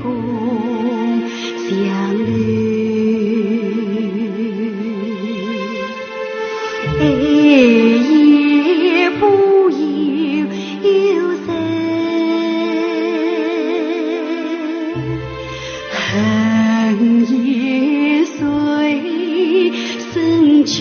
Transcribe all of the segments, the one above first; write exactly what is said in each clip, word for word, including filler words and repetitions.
共相留，爱也不由有谁，恨也随身去。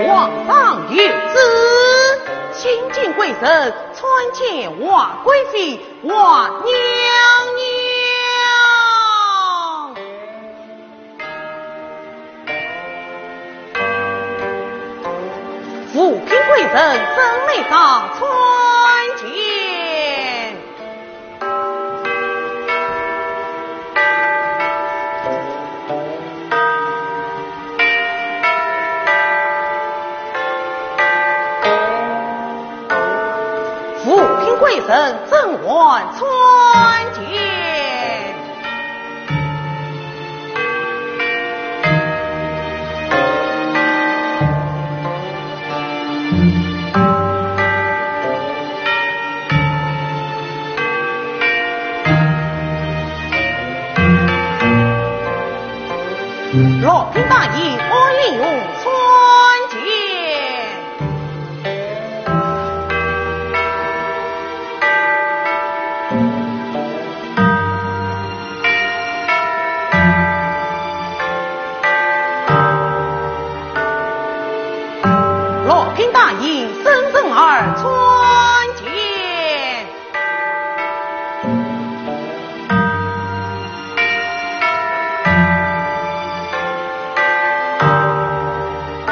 皇上有旨，新进贵人参见华贵妃、华娘娘。五品贵人曾美上参见。 五品贵人曾瓮参见。 六品大尹安陵容参见。 六品大尹沈神儿参见。 六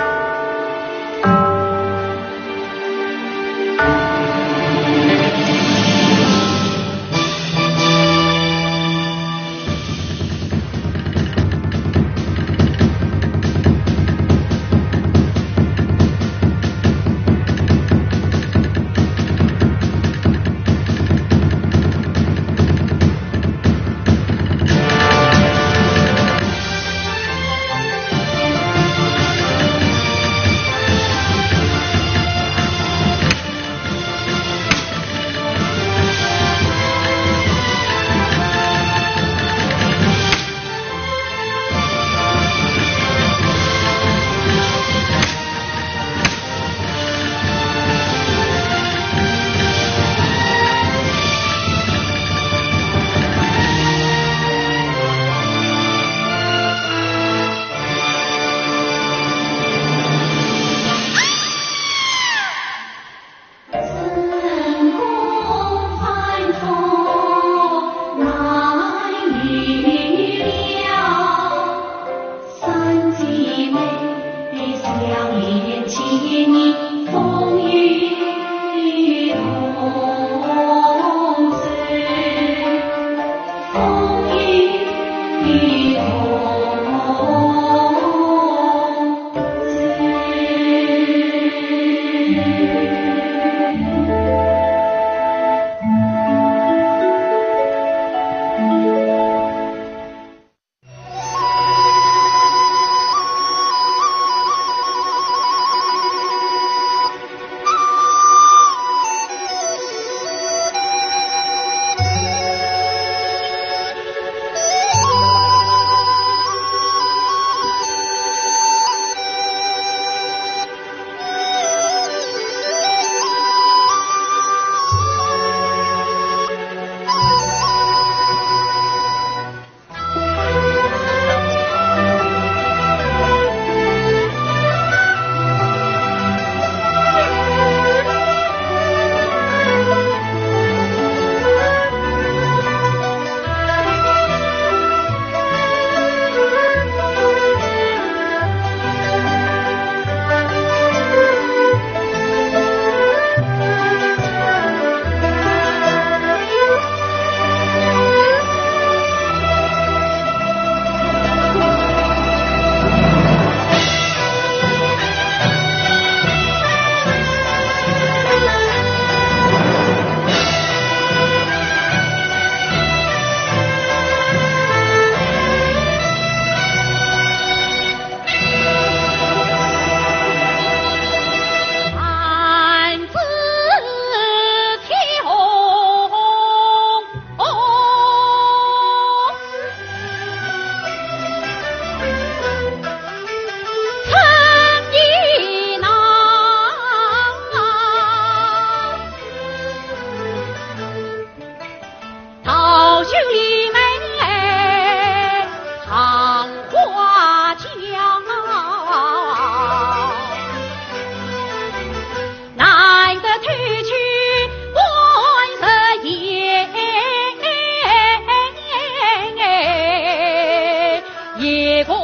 夜空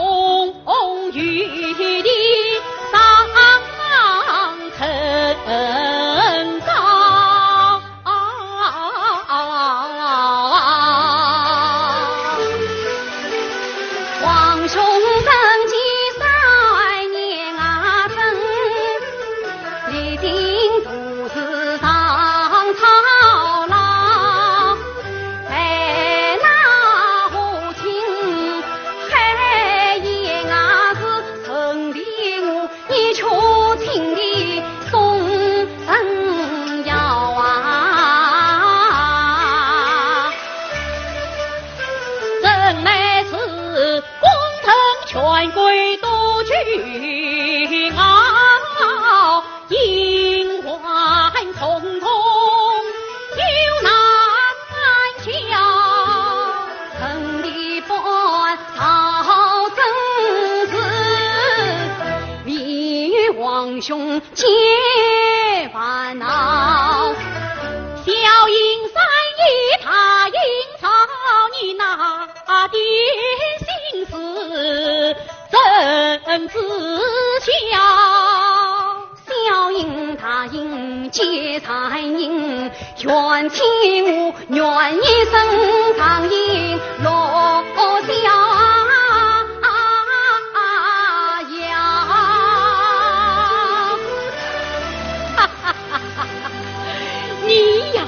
有地上层高。皇兄登基三年啊，正历经 是上操劳，在那河清海沿啊，是城里我一曲情的送人腰啊。真乃是功臣权贵多徛啊， 因患重痛又难消，城里不安曹真是，命与皇兄皆烦恼。小英三爷答应朝，你那点心事怎知晓？ 小英答应接山人，愿请我愿意升上银落下呀。你呀，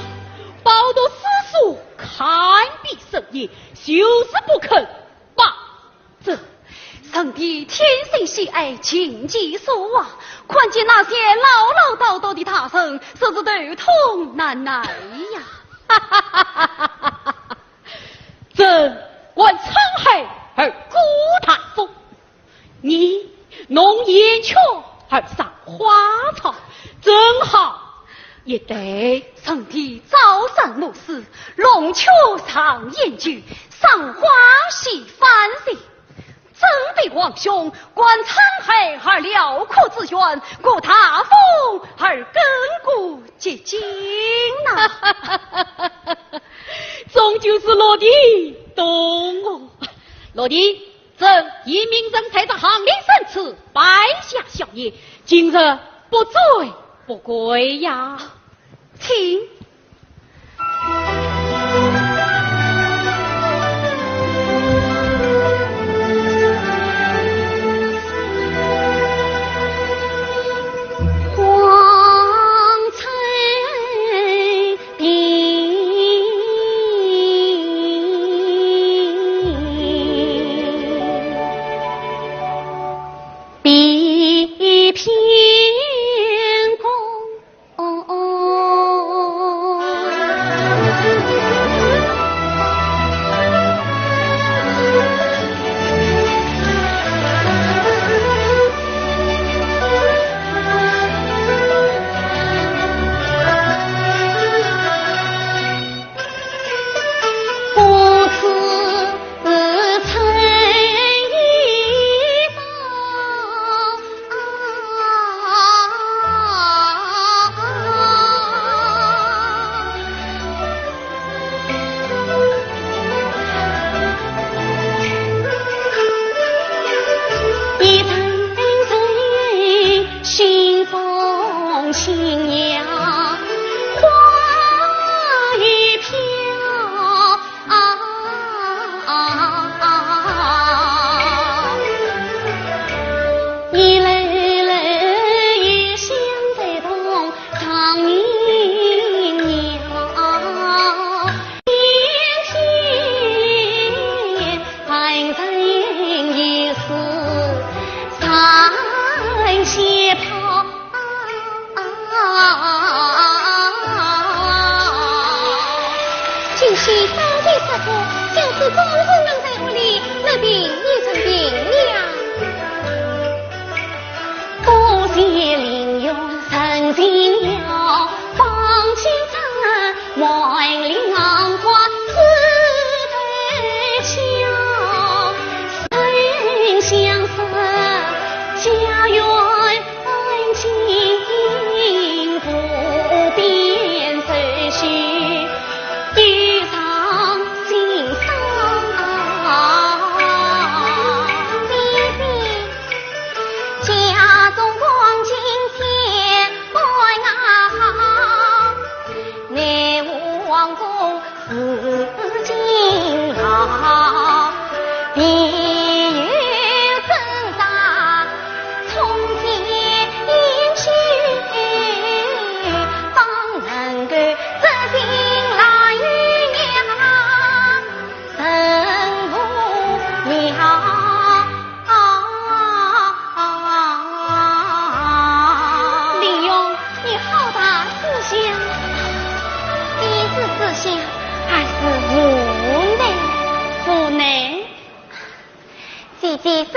饱读诗书，堪比圣贤，就是不肯 罢。这，臣弟天性喜爱琴棋书画，看见那些唠唠叨叨的大人，真是头痛难耐呀。朕观沧海而顾大风，你弄圆缺而赏花草，正好一对。臣弟朝三暮四，弄缺赏圆缺，赏花戏繁戏。 真对皇兄观沧海而辽阔之远，顾大风而更顾及今呐。终究是老弟懂我。老弟，朕已命人在这翰林三次，拜下小爷，今日不醉不归呀。请。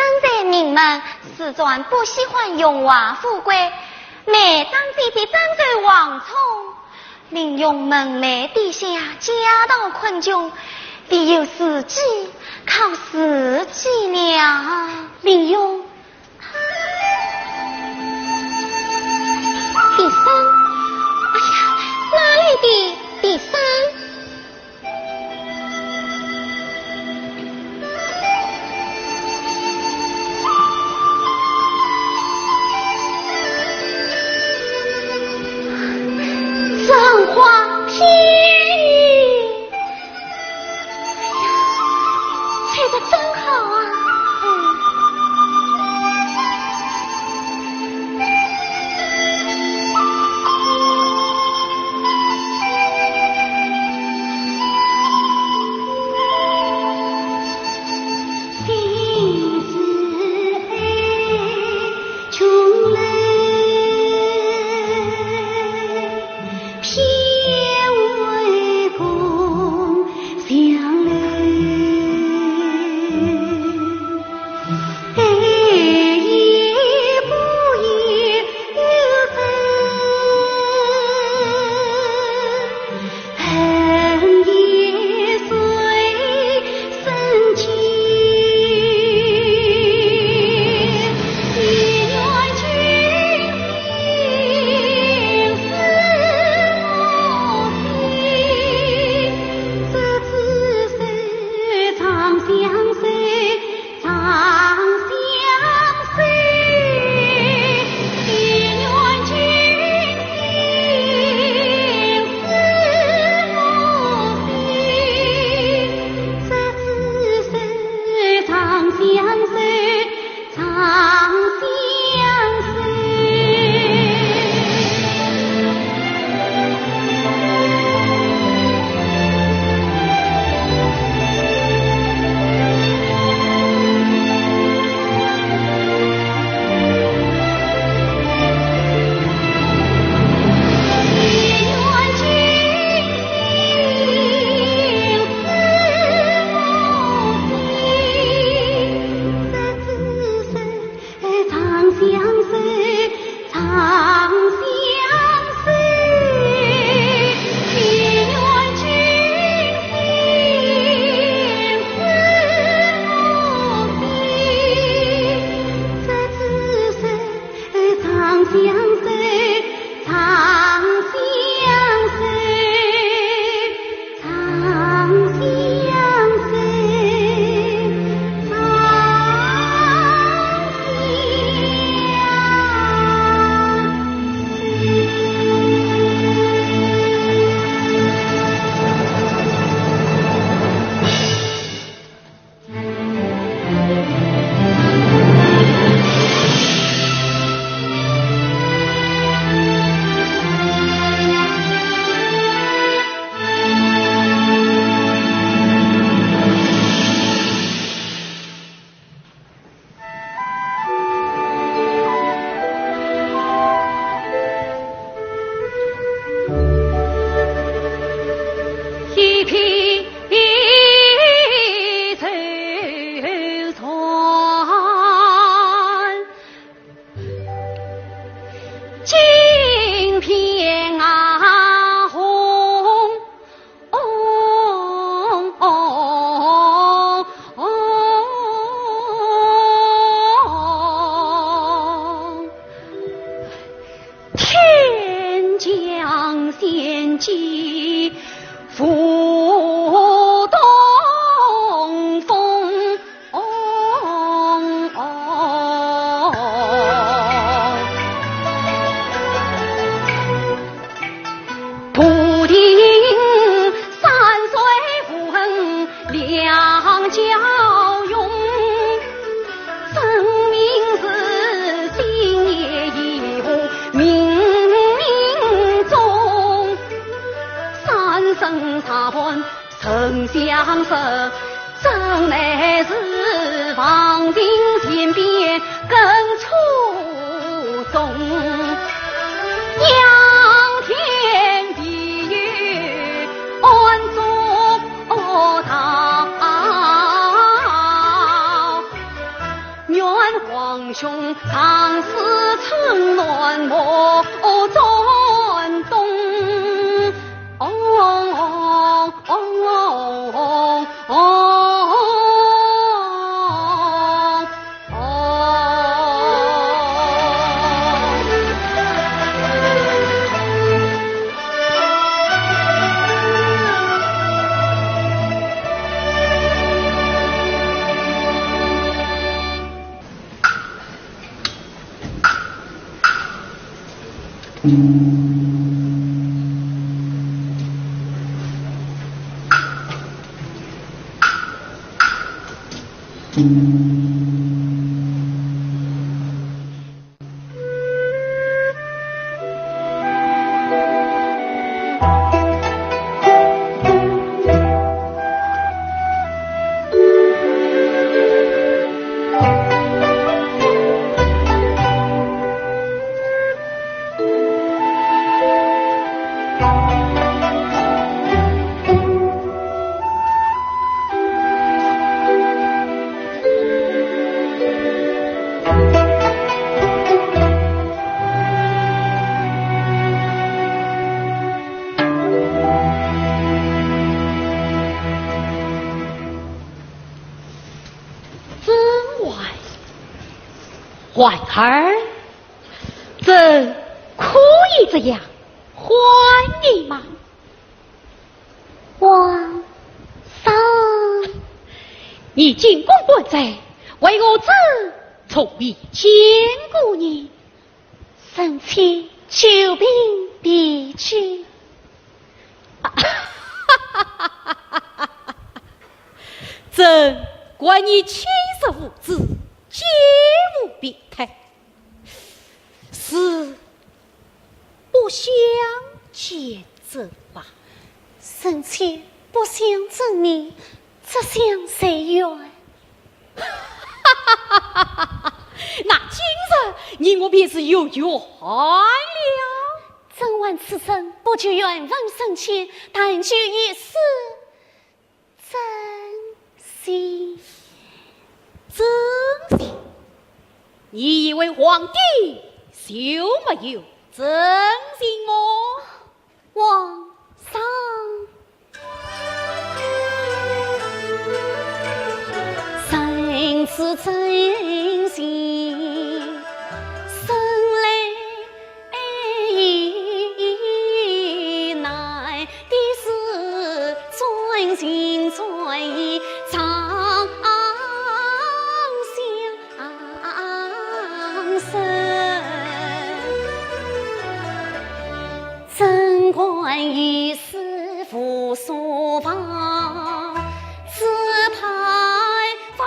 身在名门，自然不喜欢荣华富贵，每当姐姐掌头王宠，林墉门楣低下，家道困穷，唯有自己靠自己了。林墉，笛声，哎呀，哪里的笛声？ 春花天月，哎呀，吹得真好啊！嗯。皇兄常思春暖目转东。哦，哦，哦，哦。 婉儿，朕可以这样唤你吗？皇上。你金冠冠在，为何朕从未见过你？ 臣妾久病未见。朕怪你七十无子，皆无胚胎，是不想见朕吧？臣妾不想见你，只想随缘。 那今日你我便是有缘了。朕还此生不及缘分升迁，但求一世珍惜。珍惜？你以为皇帝就没有珍惜我？ 皇上。人之真心，生来难，的是专心专意，长相 生。贞观一世无所望，只盼望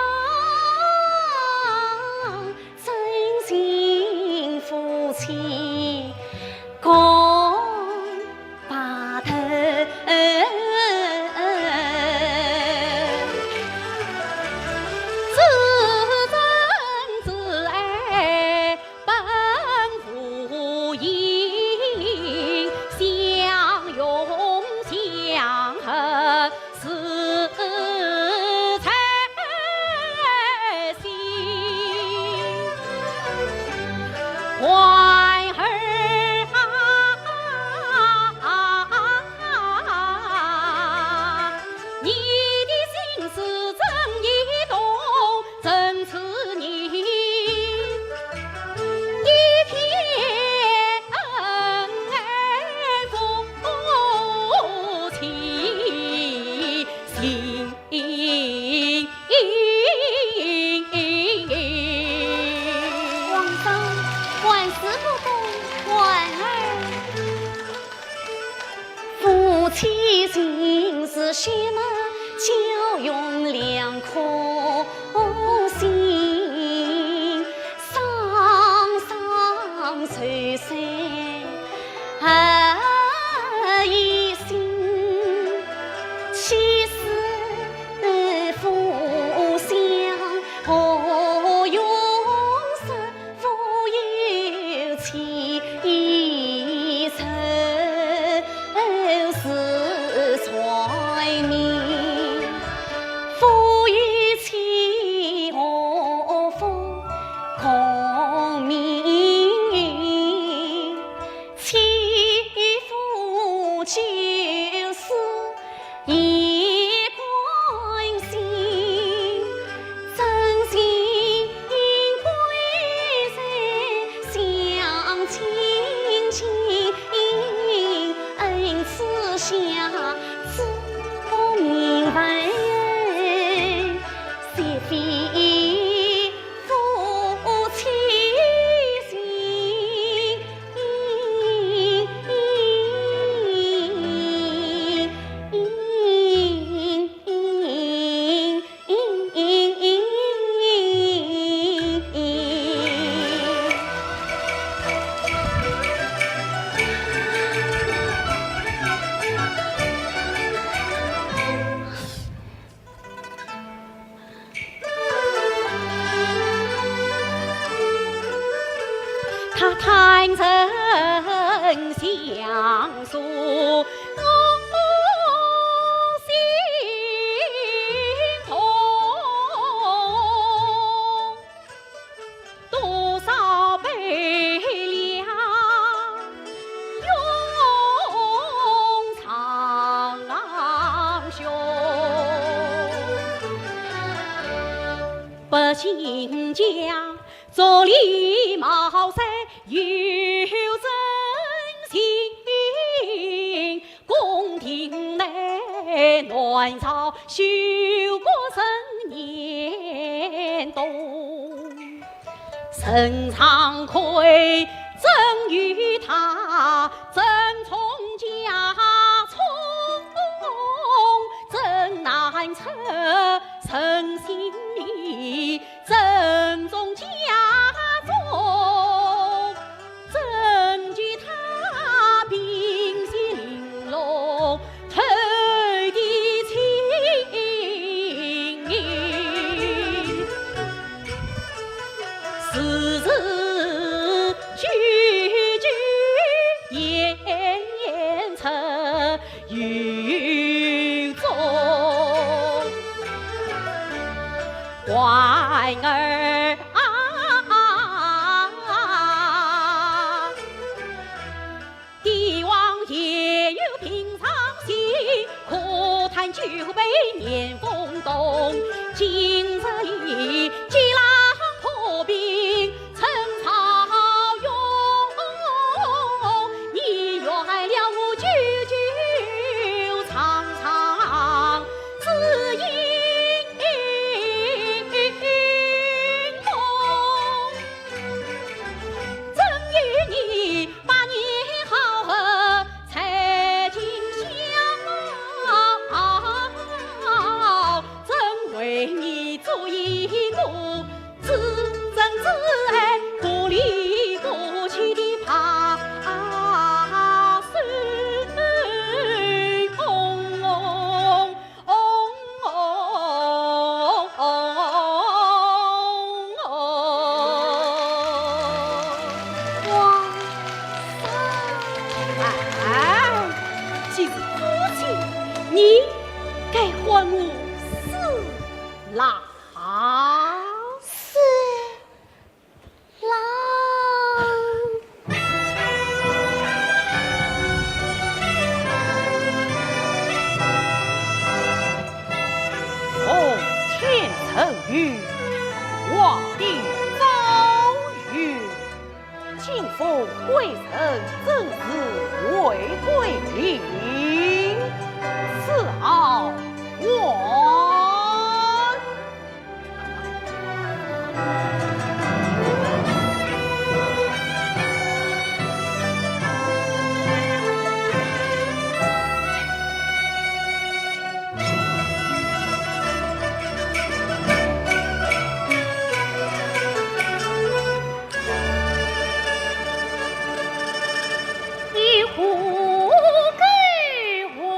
真心夫妻共 白头。至真至爱本无因，相拥相和是 在心。婉儿啊，你的心事朕已懂，朕知你一片恩爱夫妻心。 皇上，万事不懂，婉儿。夫妻情是血脉交融两颗心，双双垂垂 爱一心，岂是互相何用说无有情仇是罪名。他坦诚相诉，我心痛。多少悲凉涌长江胸。百姓家，竹篱茅塞有人心， 宫廷内暖草，绣过人年冬。人常愧，怎与他？争宠家充，怎难测人心理？ 珍重家中，怎及他屏息玲珑透的情。时时句句言出 雨中。环儿啊，帝王也有平常心，可叹酒杯面风冻。今日里激浪破冰， 春草涌，你怨了我久久长长之影梦。怎有你百年好合才尽消，怎为你做一个 至真至爱，各离各去的怕死翁。王三。哎，既是夫妻，你该还我四郎。是。 郎。奉天承运，皇帝诏曰：今封贵人，正是为贵人，赐号完。 一壶更闻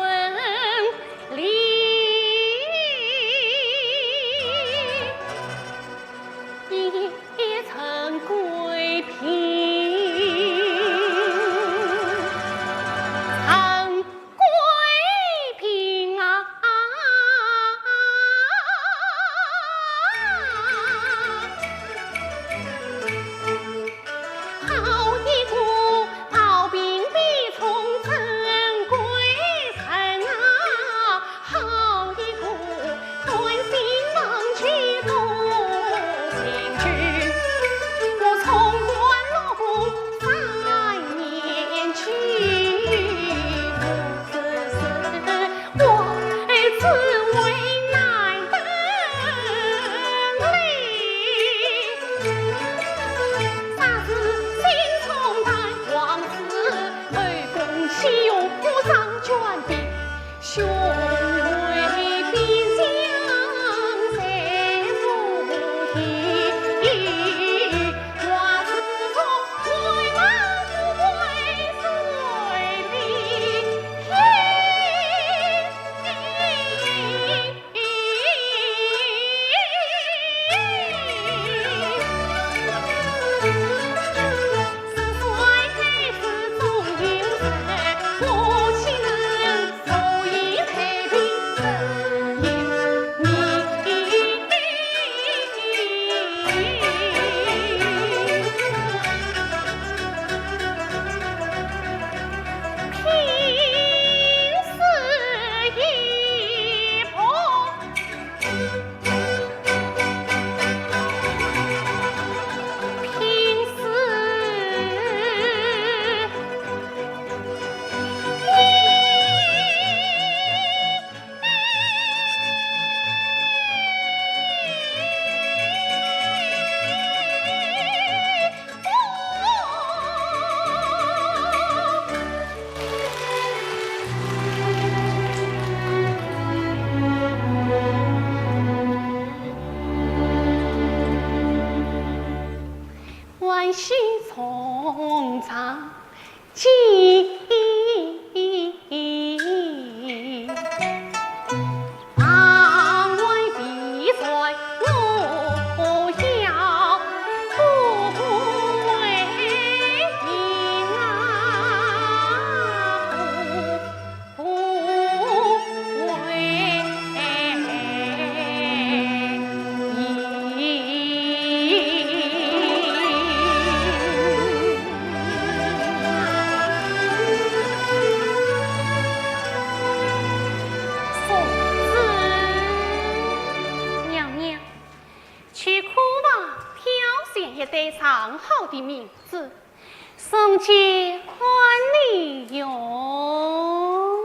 娘娘，去库房挑选一对上好的名字， 送给欢丽容。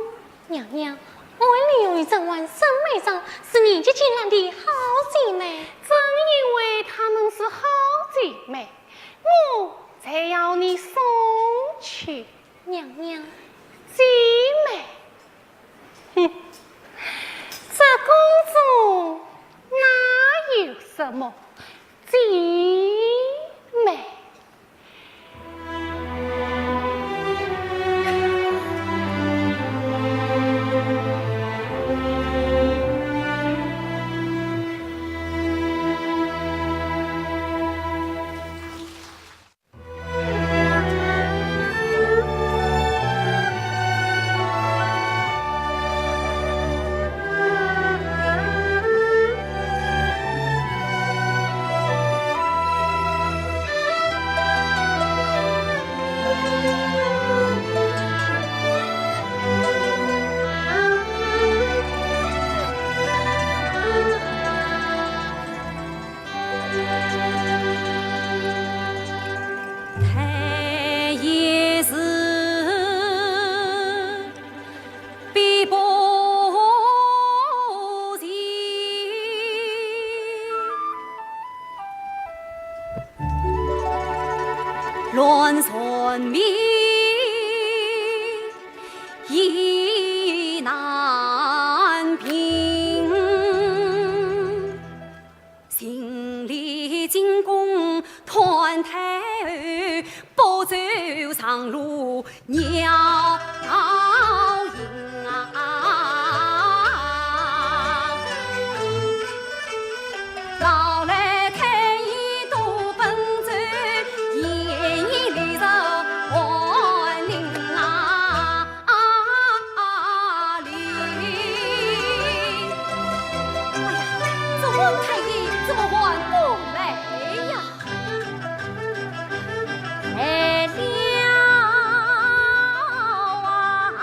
娘娘，欢丽容与甄嬛、沈眉庄是年级前两的好姐妹。正因为她们是好姐妹，我才要你送去。娘娘。姐妹？哼，这宫中哪有什么姐妹？ 太爷是比不及，乱臣民意难平。 行礼进宫团太后，不走上路鸟影啊。老来太爷多奔走，严严礼着皇陵啊。 啊，哩！哎呀，这皇太爷怎么还不来呀？来了啊！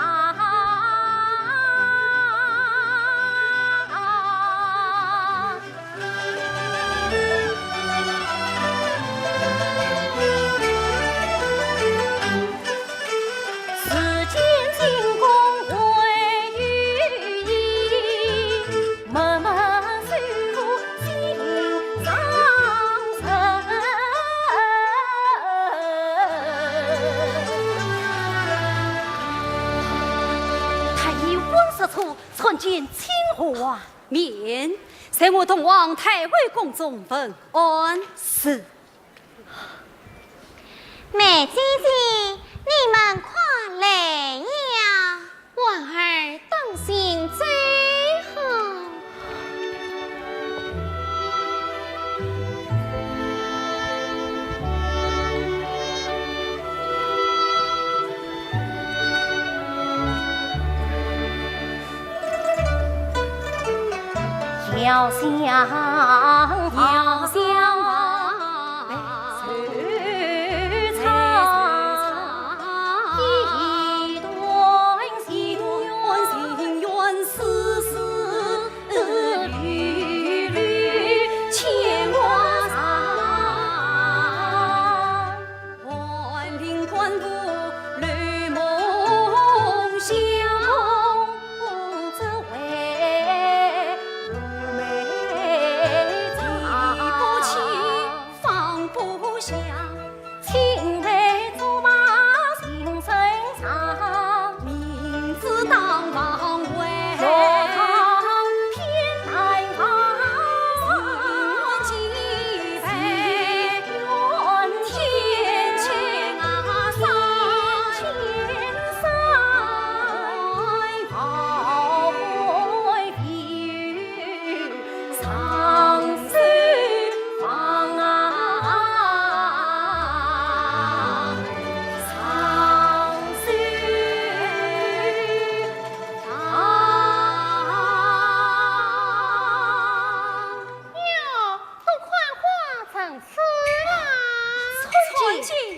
太医王叔初参见清华。 免，随我同皇太后宫中问安。是。梅姐姐，你们快来呀！婉儿当心走好。 飘香，飘香啊，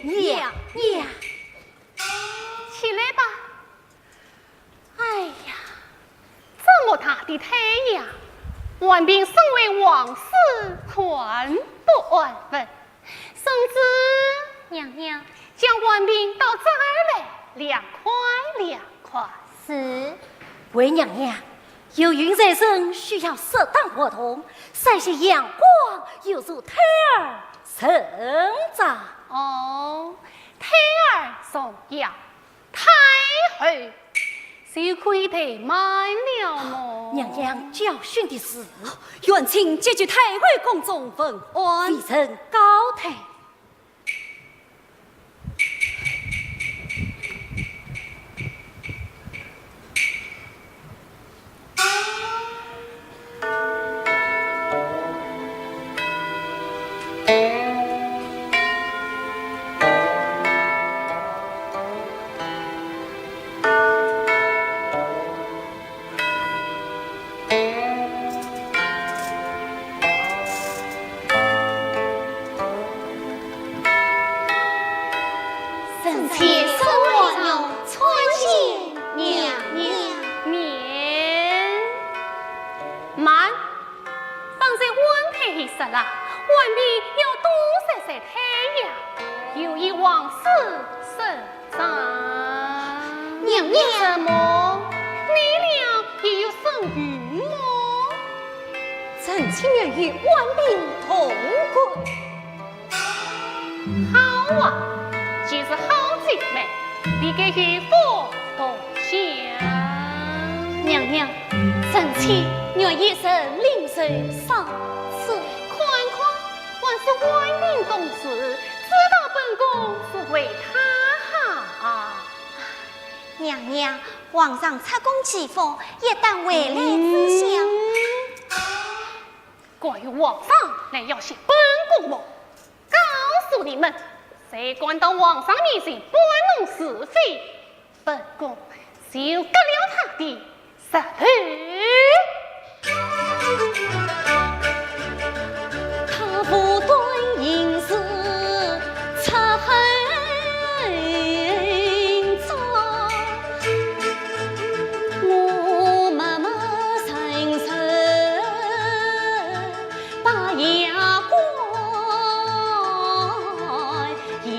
娘娘。起来吧。哎呀，这么大的太阳，万病身为皇室，看不安分。 圣旨，娘娘，将万病到这儿来，凉快凉快。是。回娘娘，有孕在身，需要适当活动，晒些阳光，有助胎儿成长。哦，胎儿重要， 太后，就可以怠慢了么？娘娘教训的是。远请接见太后宫中问安。微臣告退。 臣妾沈婉容参见娘娘。免。慢，方才安太后说了，万病要多晒晒太阳，有益皇室生长。娘娘。怎么？你俩也有身孕么？臣妾愿与万病同归。 好啊，既是好姐妹，理该与父同享。娘娘，臣妾愿以身临受赏赐。看看，还是万病公子，知道本宫是为他好。娘娘，皇上出宫祈福，也当回来知晓。嗯。关于皇上，乃要谢本宫么？ 告诉你们，谁敢到皇上面前搬弄是非，本宫就革了他的舌头。他无端行事出狠招，我默默承受 把牙关咬。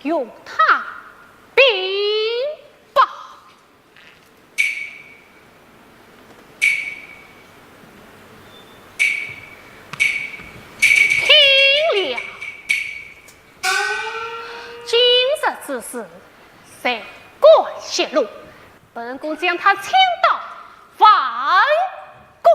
用他禀报。听了，今日之事，谁敢泄露？本宫将他请到饭馆。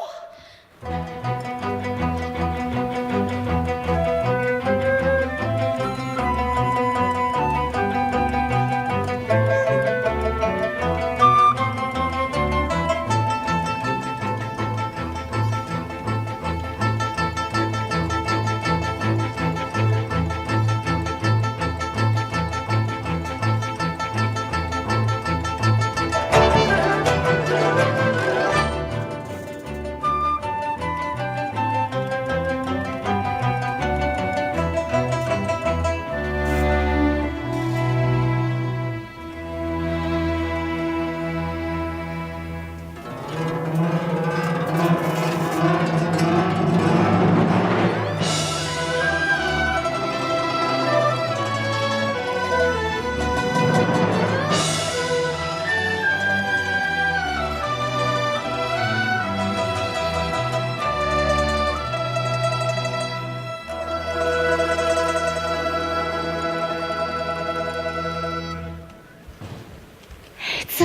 孩子，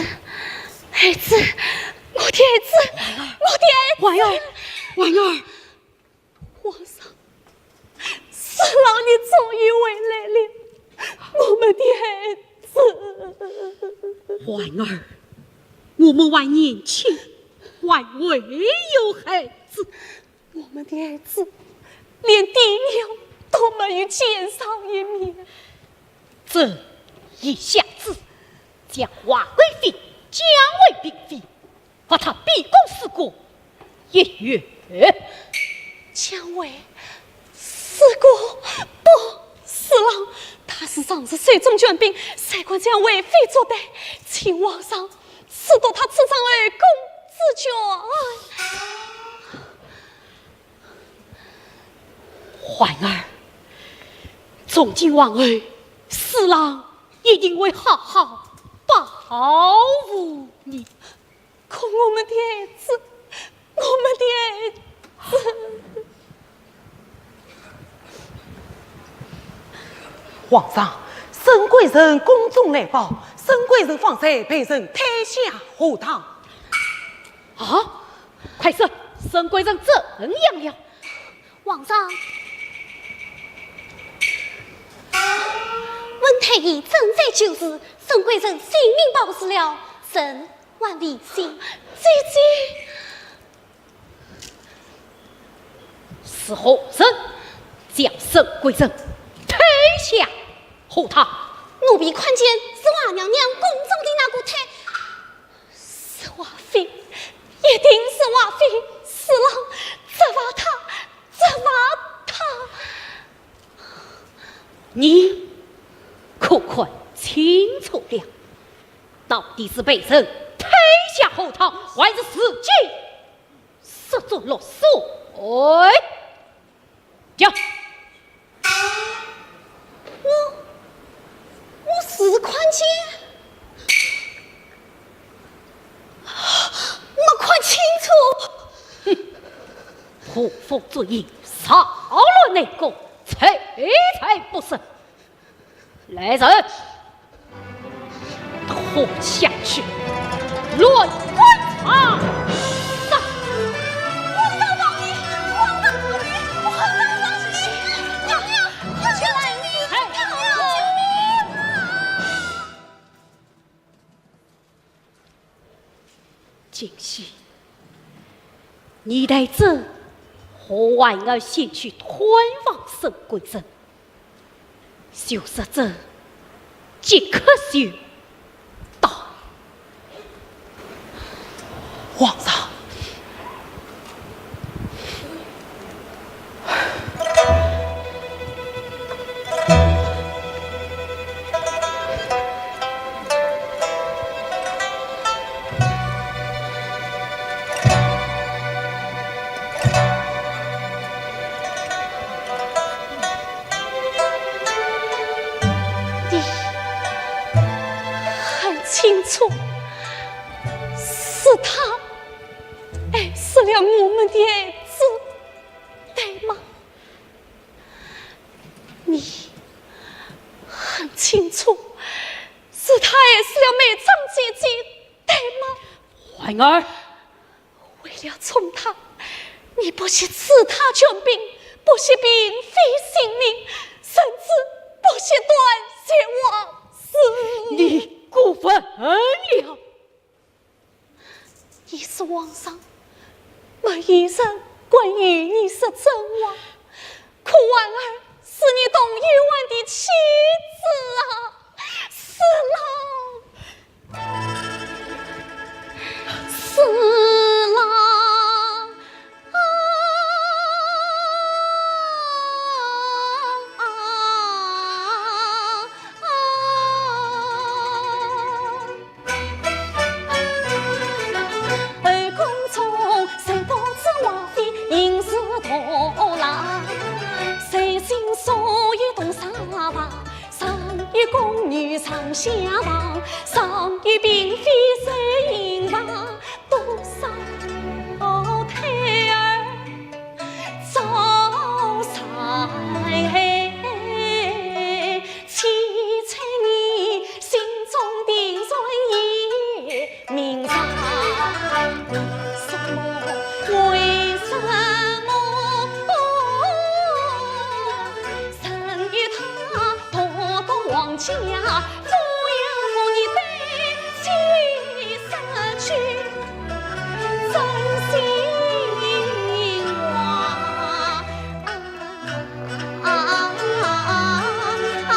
孩子，我的孩子，我的孩子。婉儿，婉儿，婉儿。皇上，侍郎你终于回来了，我们的孩子。婉儿，我们还年轻，还会有孩子。 我们的孩子连爹娘都没有见上一面。朕一下旨，将华贵妃降为嫔妃，罚她闭宫思过一月。降为思过？不，侍郎，她是上日手中权柄，谁敢将为妃作歹？请皇上 赐夺她此上后宫之权。婉儿，从今往后，侍郎一定会好好保护你。可我们的孩子，我们的孩子。 皇上，沈贵人宫中来报，沈贵人方才被人推下荷塘。啊，快说，沈贵人怎样了？皇上，温太医正在救治，沈贵人性命保住了，朕还未醒。姐姐。 是何人将沈贵人推下荷塘？奴婢看见是华娘娘宫中的那个太，是华妃，一定是华妃，侍郎，责罚她，责罚她。你可看清楚了，到底是被人推下荷塘，还是自己 失足落水。讲。我，我是看见，没看清楚。哼，破风作影，扰乱内宫，罪罪不赦。 来人，拖下去，乱棍打死！王大王爷，王大王爷，王大王爷，娘娘，快救命！哎，救命啊！ 今夕，你带朕和婉儿前去探望沈贵人，就说朕即刻就到。皇上。 你清楚，是他害死了我们的儿子，对吗？你很清楚，是他害死了梅芳姐姐，对吗？环儿，为了宠她，你不惜自他权柄，不惜嫔妃性命，甚至不惜断绝王室。你过分了！你是皇上，没有人敢与你说真话，可环儿是你同幽庵的妻子啊，死了！ 死了！后宫中谁不知华妃，人是毒辣，谁信所有东沙吧？ 上有宫女上厢房，上有嫔妃守营房，多少胎儿遭伤害，千千年心中定存也 明白什么？为什么？曾与他同到王家，抚养我的对妻失去真心话。啊啊啊啊啊！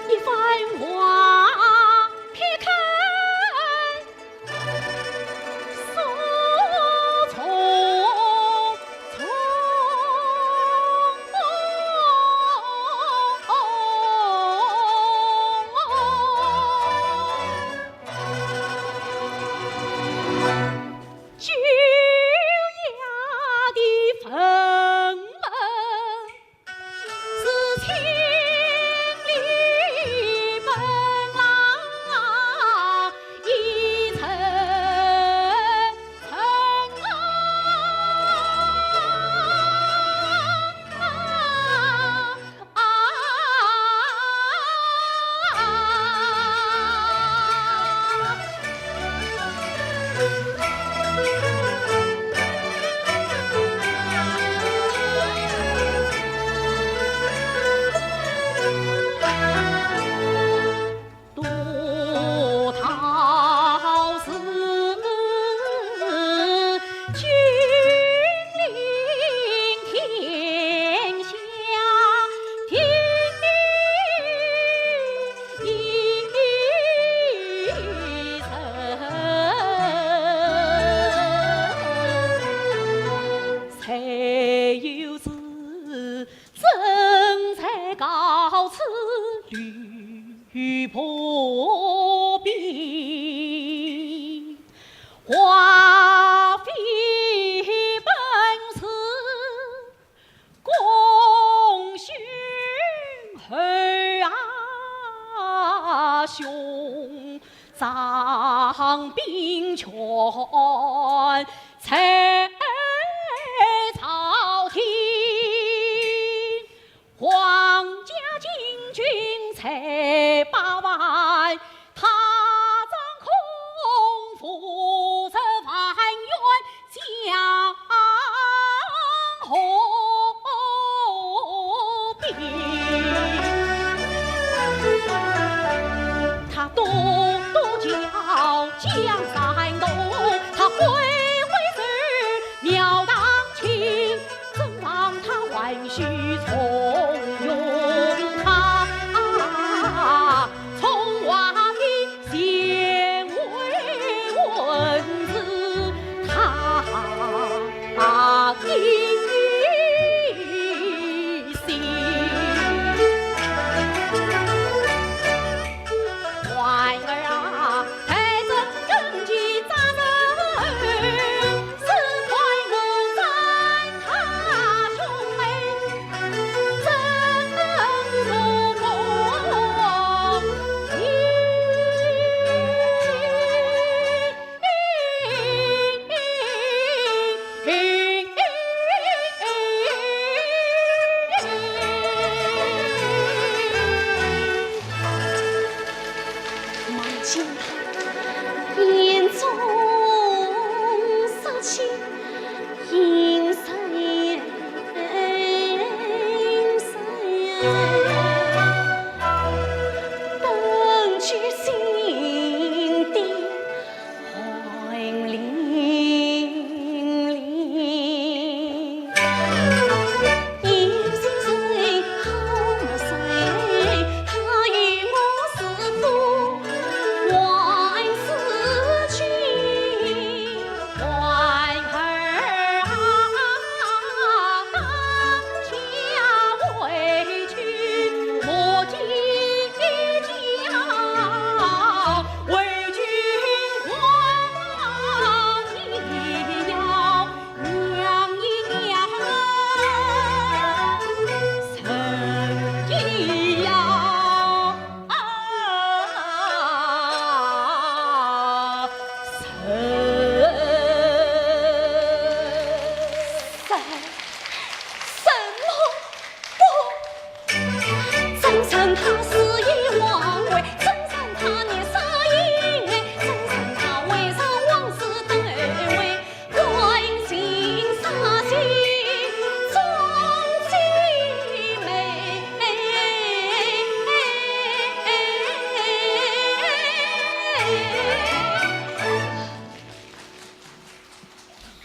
一番话撇开诉衷。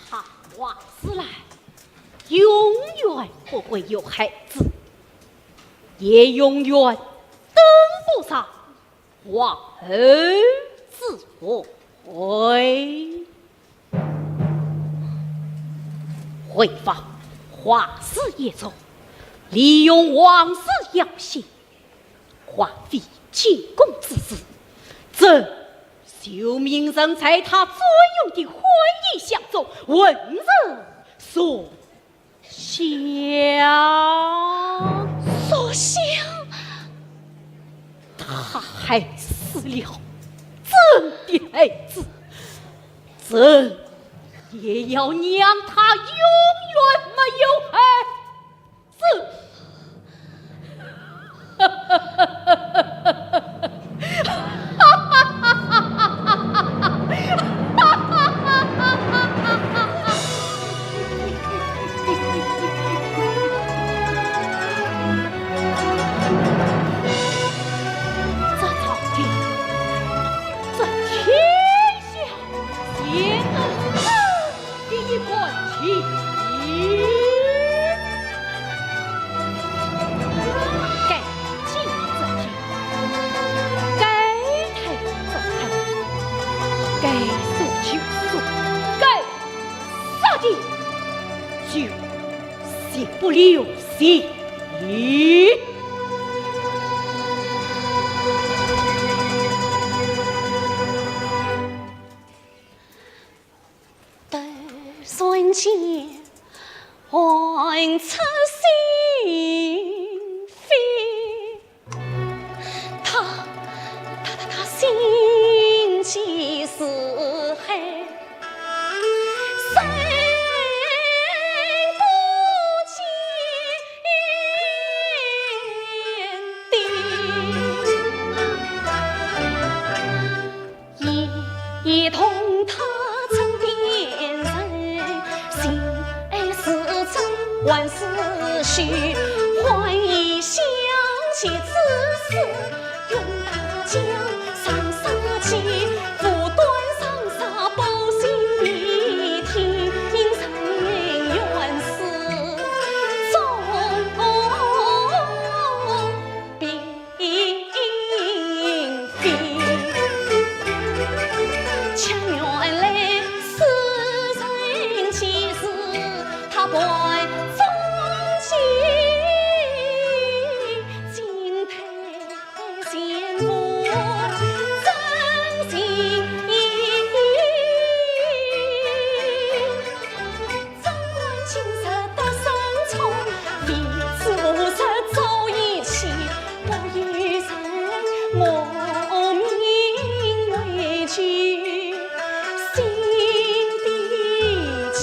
他华世兰永远不会有孩子，也永远登不上皇后之位。回望皇室一族，利用皇室要信， 花费进宫之事，朕就命人在他专用的婚姻箱中问人所想。所想？他害死了朕的儿子，朕也要让他永远没有儿子。 这朝廷，这天下，贤能子 第一个起义。该进则退，该退则退，该杀就杀，该杀的就绝不留情。 突然间，唤出心扉。他，他，他，他心急似海，深不见底。 一，一同他枕边人，心爱似真还似虚，欢喜相见之时，用大江上杀气，不断长沙报信，听人怨是中。 并非。却原来世人其实他半中计，进退前无真情。 怎敢今日得胜冲，未知何日早一起，不与人我命为救，心的气。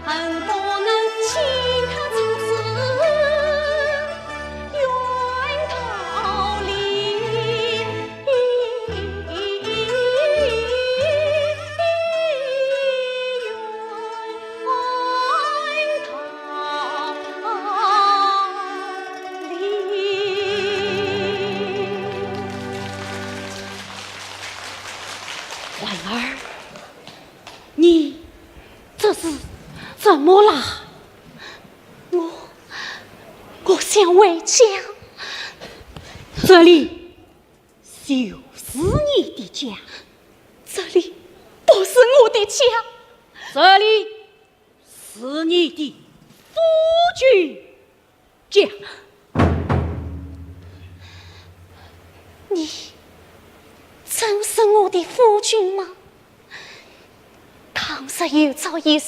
恨不能请他出此 冤道理。婉儿，你这是怎么啦？ 我，我想回家。这里就是你的家。这里不是我的家。这里是你的夫君家。你真是我的夫君吗？ 倘若有朝一日，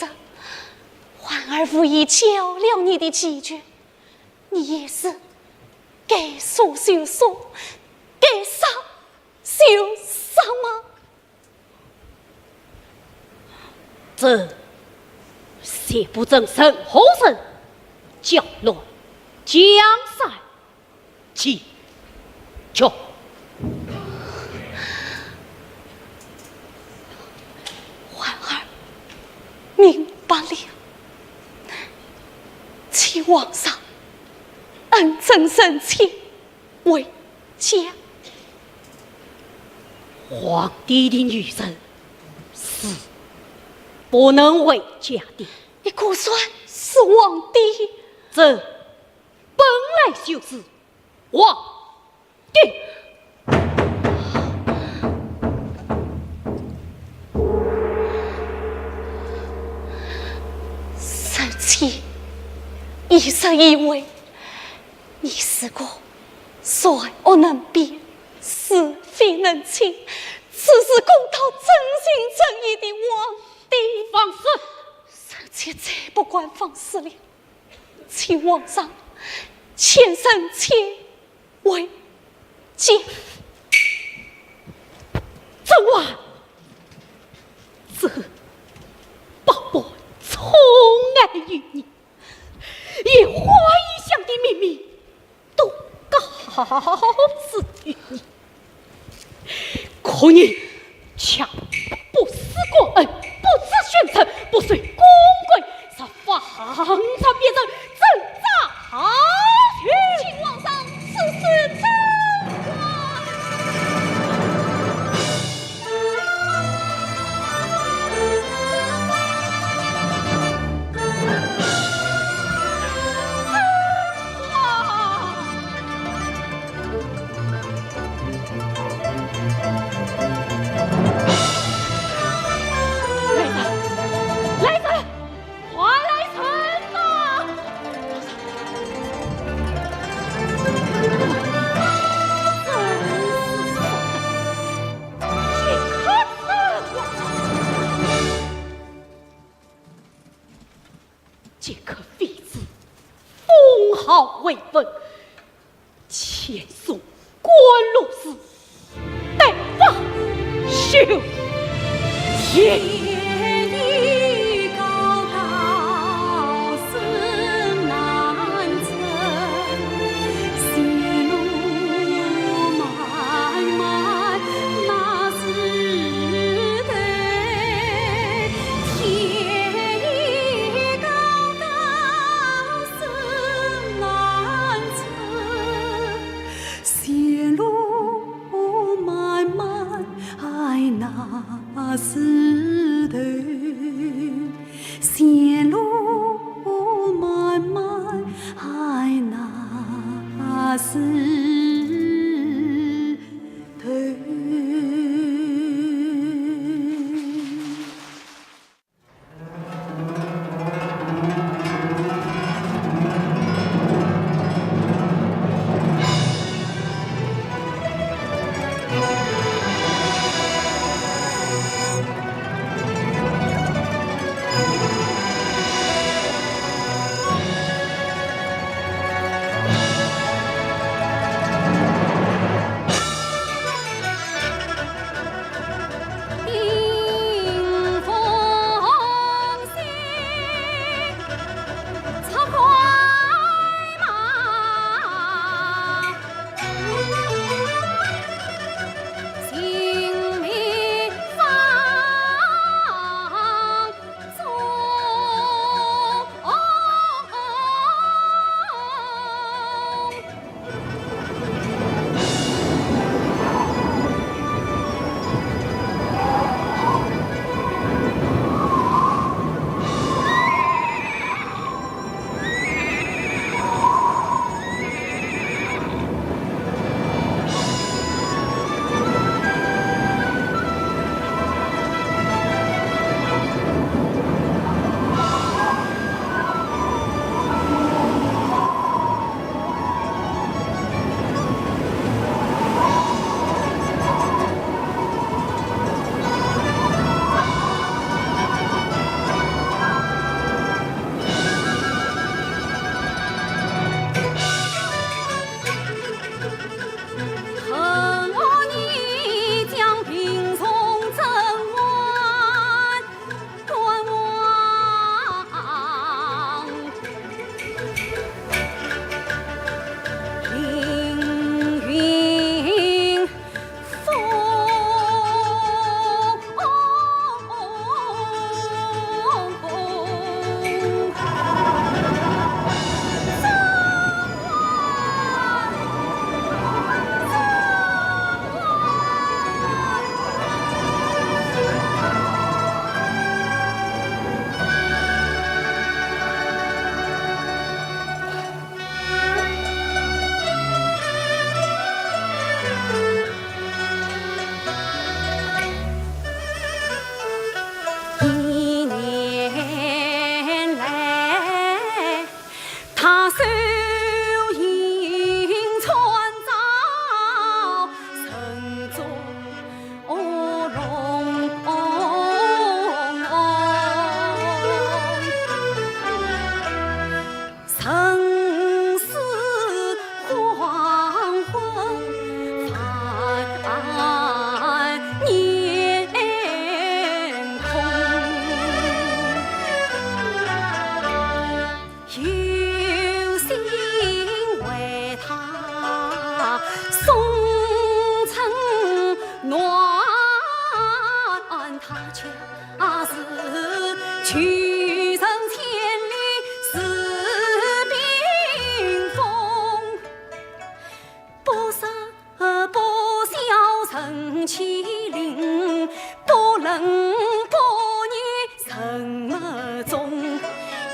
婉儿无意救了你的气绝，你也是该杀就杀，该杀就杀吗？这是且不争任何人，搅乱江山。 去，去。环儿明白了，请皇上恩准臣妾回家。皇帝的女人是不能回家的。你可算是皇帝？这本来就是皇帝。臣妾一直以为你是个善恶难辨、是非能清、处事公道、真心真意的皇帝。放肆！臣妾再不敢放肆了。 请皇上遣臣妾回京。这话，这百般宠爱于你，一花一香的秘密，都告诉于你。 可你却不思国恩，不知君臣，不守公规，是妄想别人，真造孽。请皇上赐死。来人，来人，快来人呐！这个废物，封号为文， 遣送官路司，待发秀。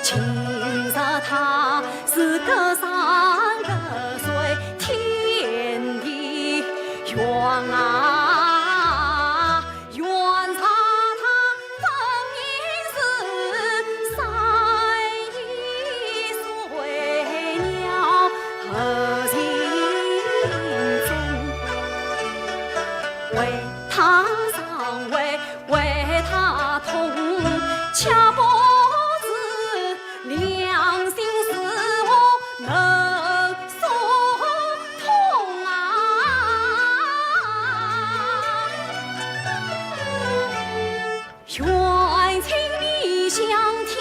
今日他是隔山隔水，天地远啊，远啊，他本应是山依水鸟和情衷。为他上位，为他痛，却不知良心是否能说通啊。愿请你向天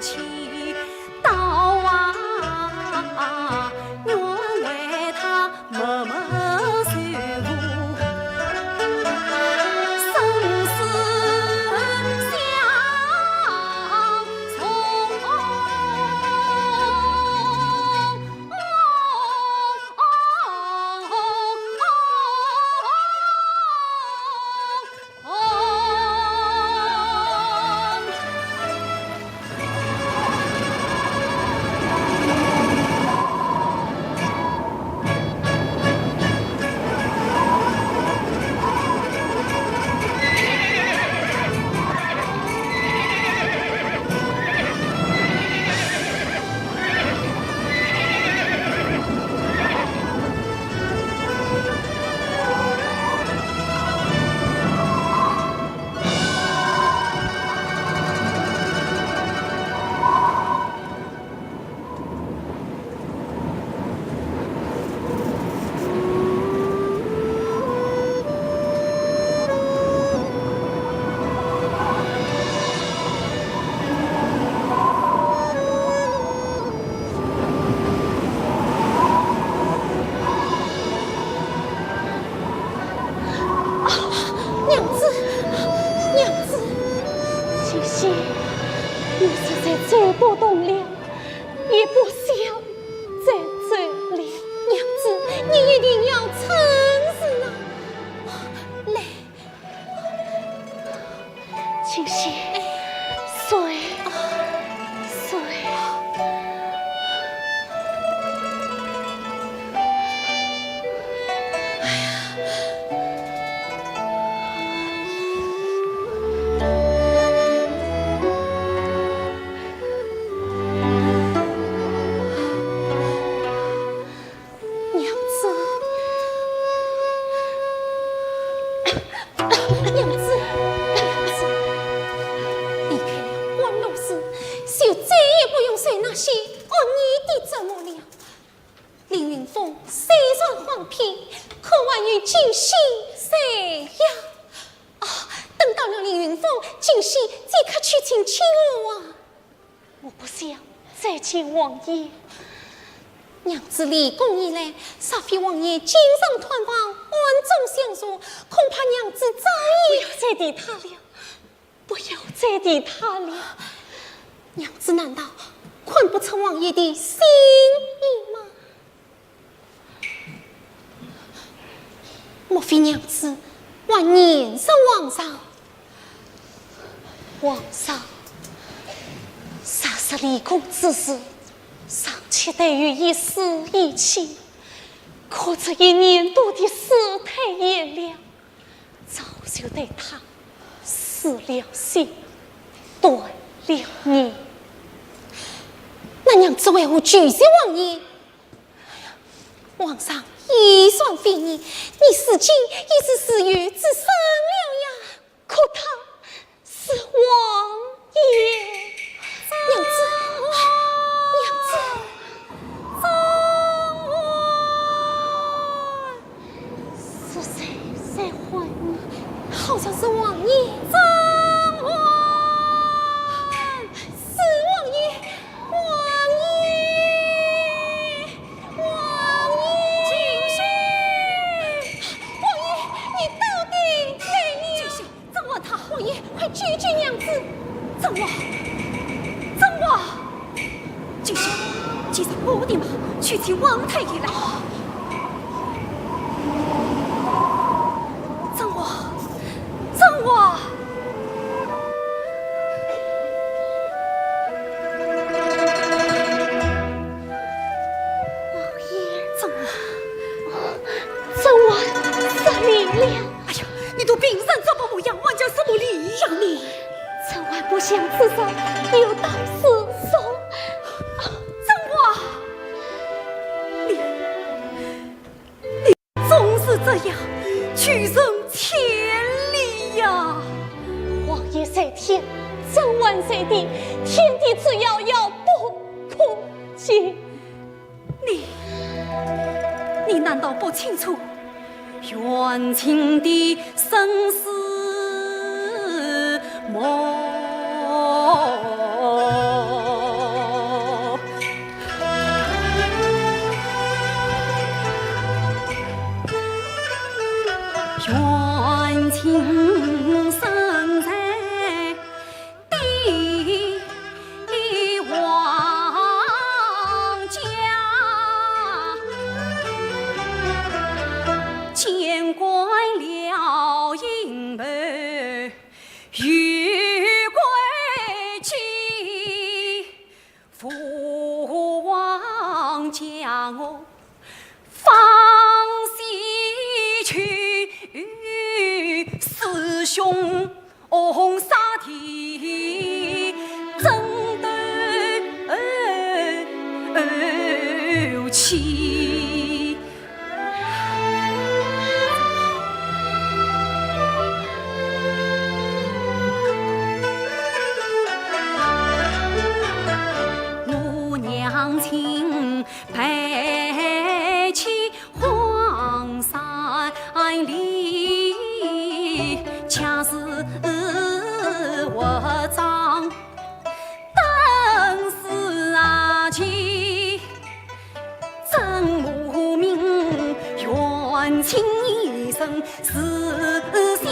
祈祷啊，愿为他默默守护，生死相从。娘子，娘子。金喜，我实在走不动了，也不想再走了。娘子，你一定要撑住啊！来， 金喜，睡，睡。娘子，娘子，娘子，离开了关洛寺，就再也不用受那些恶人的折磨了。凌云峰虽然荒废，可还有金喜在呀。啊，等到了凌云峰，金喜即刻去请亲王啊。 我不想再见王爷。娘子离宫以来，若非王爷经常探望，暗中相助，恐怕娘子早已……不要再提他了，不要再提他了。娘子难道看不出王爷的心意吗？ 莫非娘子还念着皇上？皇上，若是离宫之时，尚且对于一丝一气，可这一年多的世态炎凉，早就对他死了心，断了念。那娘子为何拒绝王爷？ 皇上已然非议，你如今已是自由之身了呀。可他是王爷。娘子，娘子。张欢，是谁在唤你？好像是王爷。张欢，是王爷，王爷。 王爷！金喜！王爷，你到底来了！金喜，张欢他……王爷，快救救娘子！张欢，张欢！金喜，骑上我的马，去请王太医来。张欢，张欢！不清楚远近的生死。 我娘亲 背起荒山里，家事务长，登时啊去，真无名，远亲一生是逍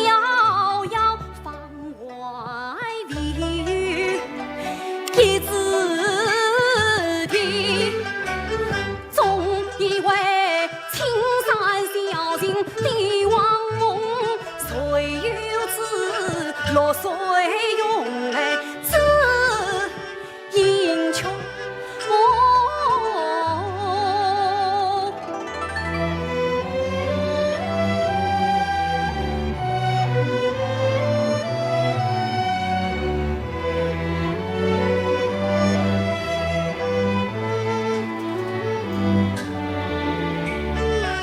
遥。 外围一枝的，总以为青山小径帝王梦，谁又知绿水拥来只 迎秋梦。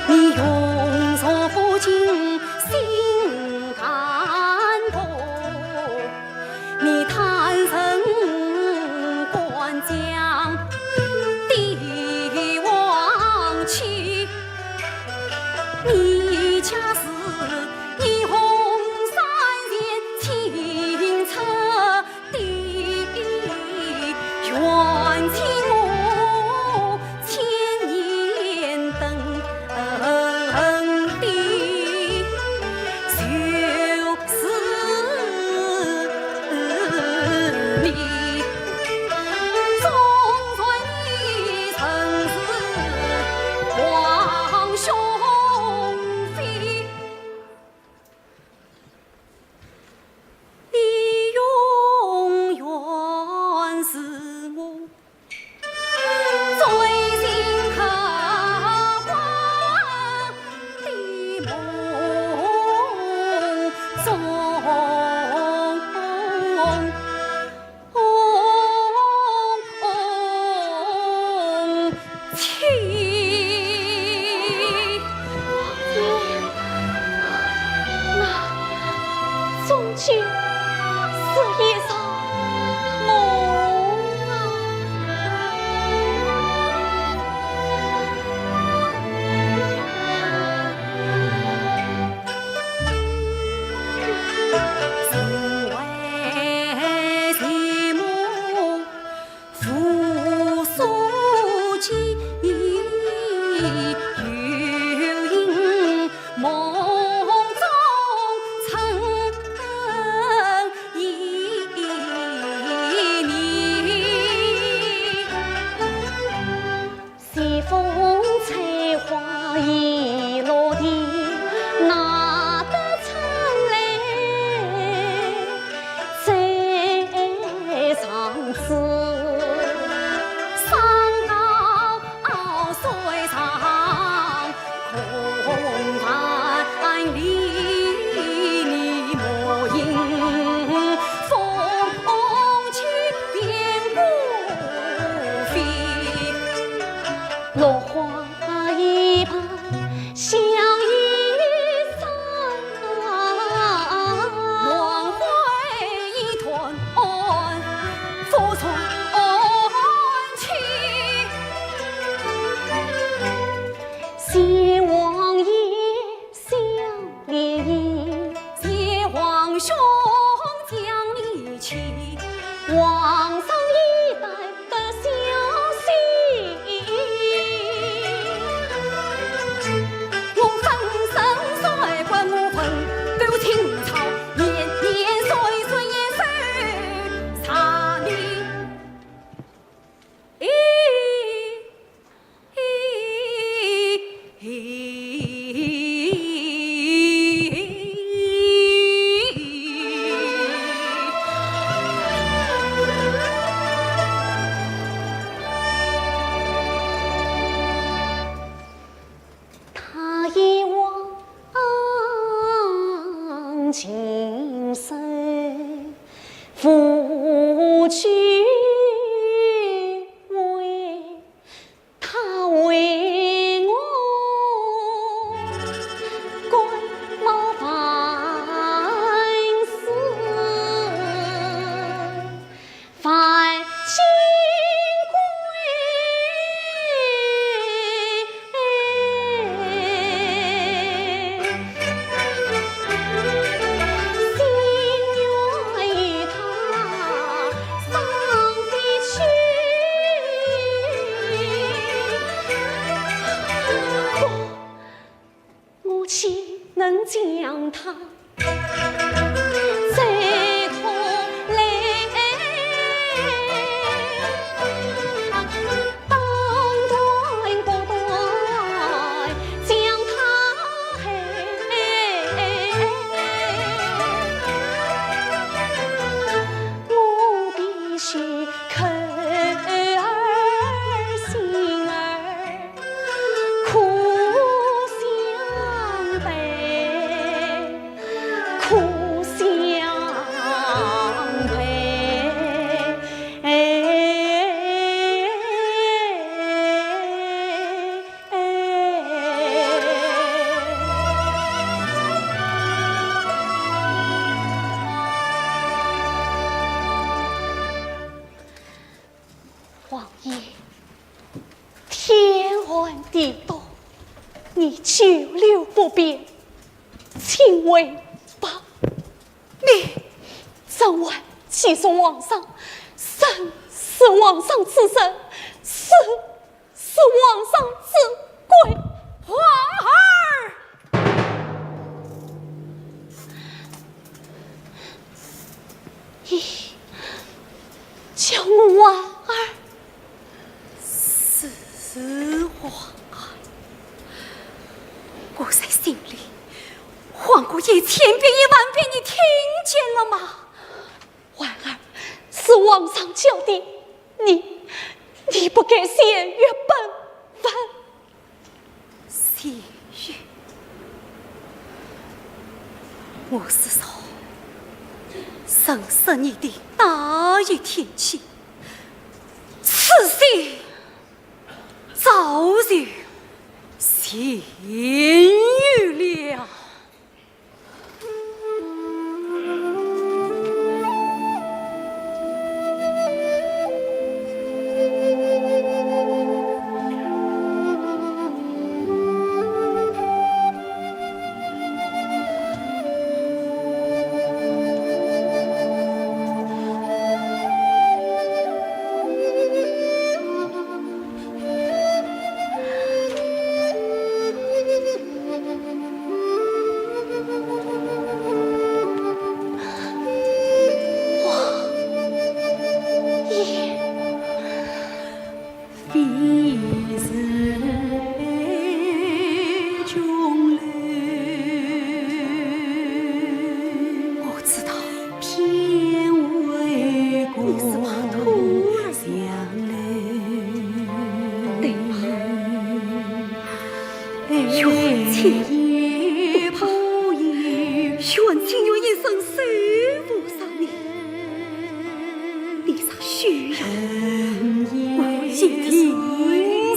你用茶不尽心肝痛。 你贪生官将帝王妻，你家是你红山前清澈的，远亲我千年等 的，就是你。纵然你曾是皇兄妃，你永远是我王爷，天寒地冻，你久留不便，请回吧。你，甄嬛既是皇上，生是皇上之人，死是皇上之贵。皇儿！咦，叫我婉儿。是皇儿。我在心里唤过一千遍、一万遍，你听见了吗？婉儿，是皇上叫的，你，你不该僭越本分。僭越？我是从认识你的那一天起，痴心早就僭越了。 我知道，你是怕拖累我。对吧？ 愿清白，愿情愿一生守护着你。你若需要，我一定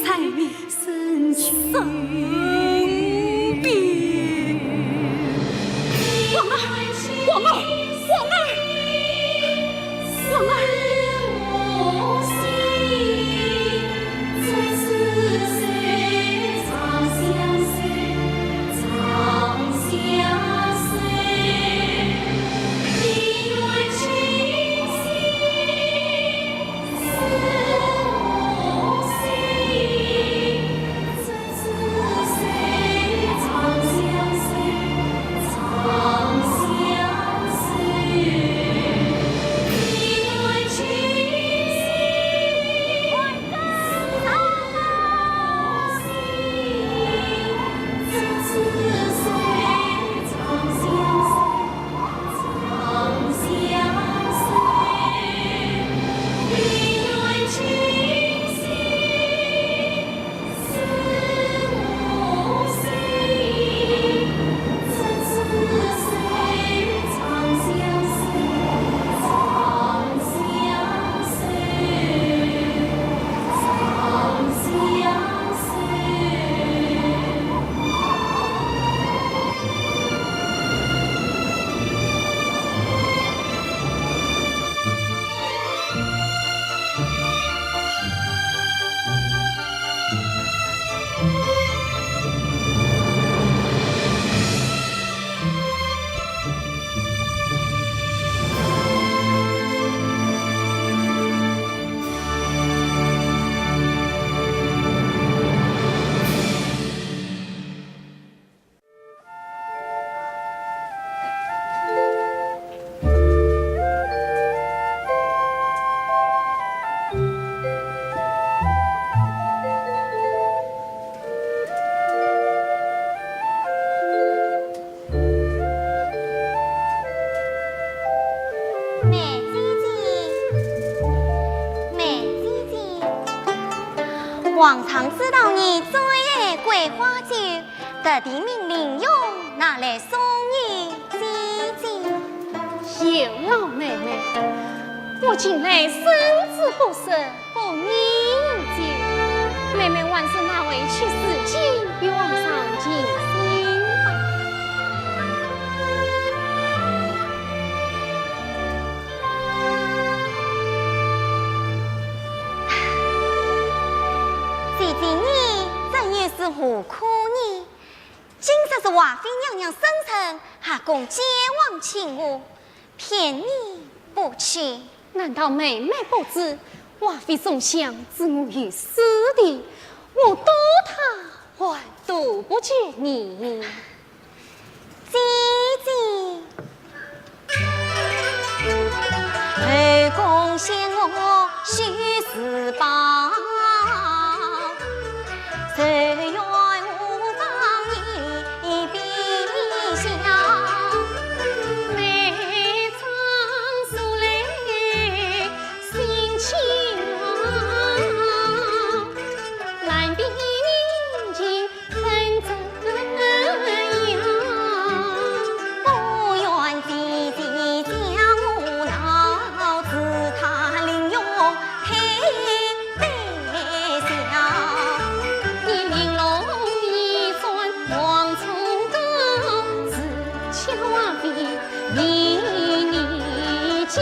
在你身边。皇儿，皇儿，皇儿！ 梅姐姐，梅姐姐，皇上知道你最爱桂花酒， 特地命林佣拿来送与姐姐。有劳妹妹，我近来身子不适，不宜饮酒。妹妹还是拿回去自己与皇上尽兴吧。何苦呢？今日是华妃娘娘生辰，还供嘉王庆贺，骗你不去。难道妹妹不知，华妃从小知我于死地，我躲她还躲不及你。 姐姐。后宫嫌我许是宝，谁愿无妨一比较。每朝思来心情好，难比人情 恨怎样？不愿姐姐将我恼，自他凌辱配卑小。你凌辱一尊王重高，自家王妃比你娇。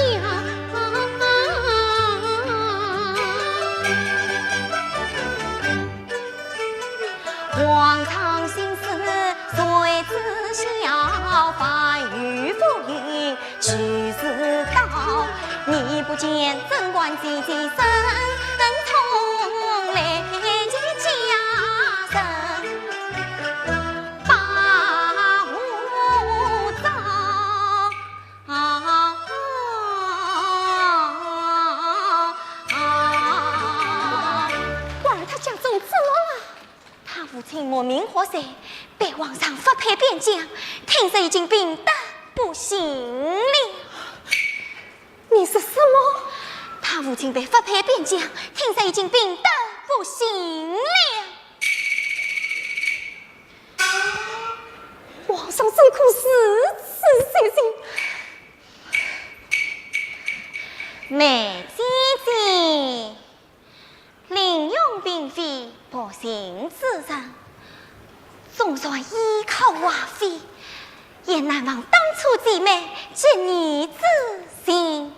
皇上心思谁知晓，凡有不与谁知道。你不见，怎管姐姐身重累及家人把我招。 啊，啊，啊。官儿他家中怎么了？他父亲慕名学艺，被皇上发配边疆，听说已经病得不行了。你说什么？他父亲被发配边疆，听说已经病得不行了。 皇上怎可如此绝情？梅姐姐，凌辱并非薄情之人，纵然依靠华妃，也难忘当初姐妹结义之情。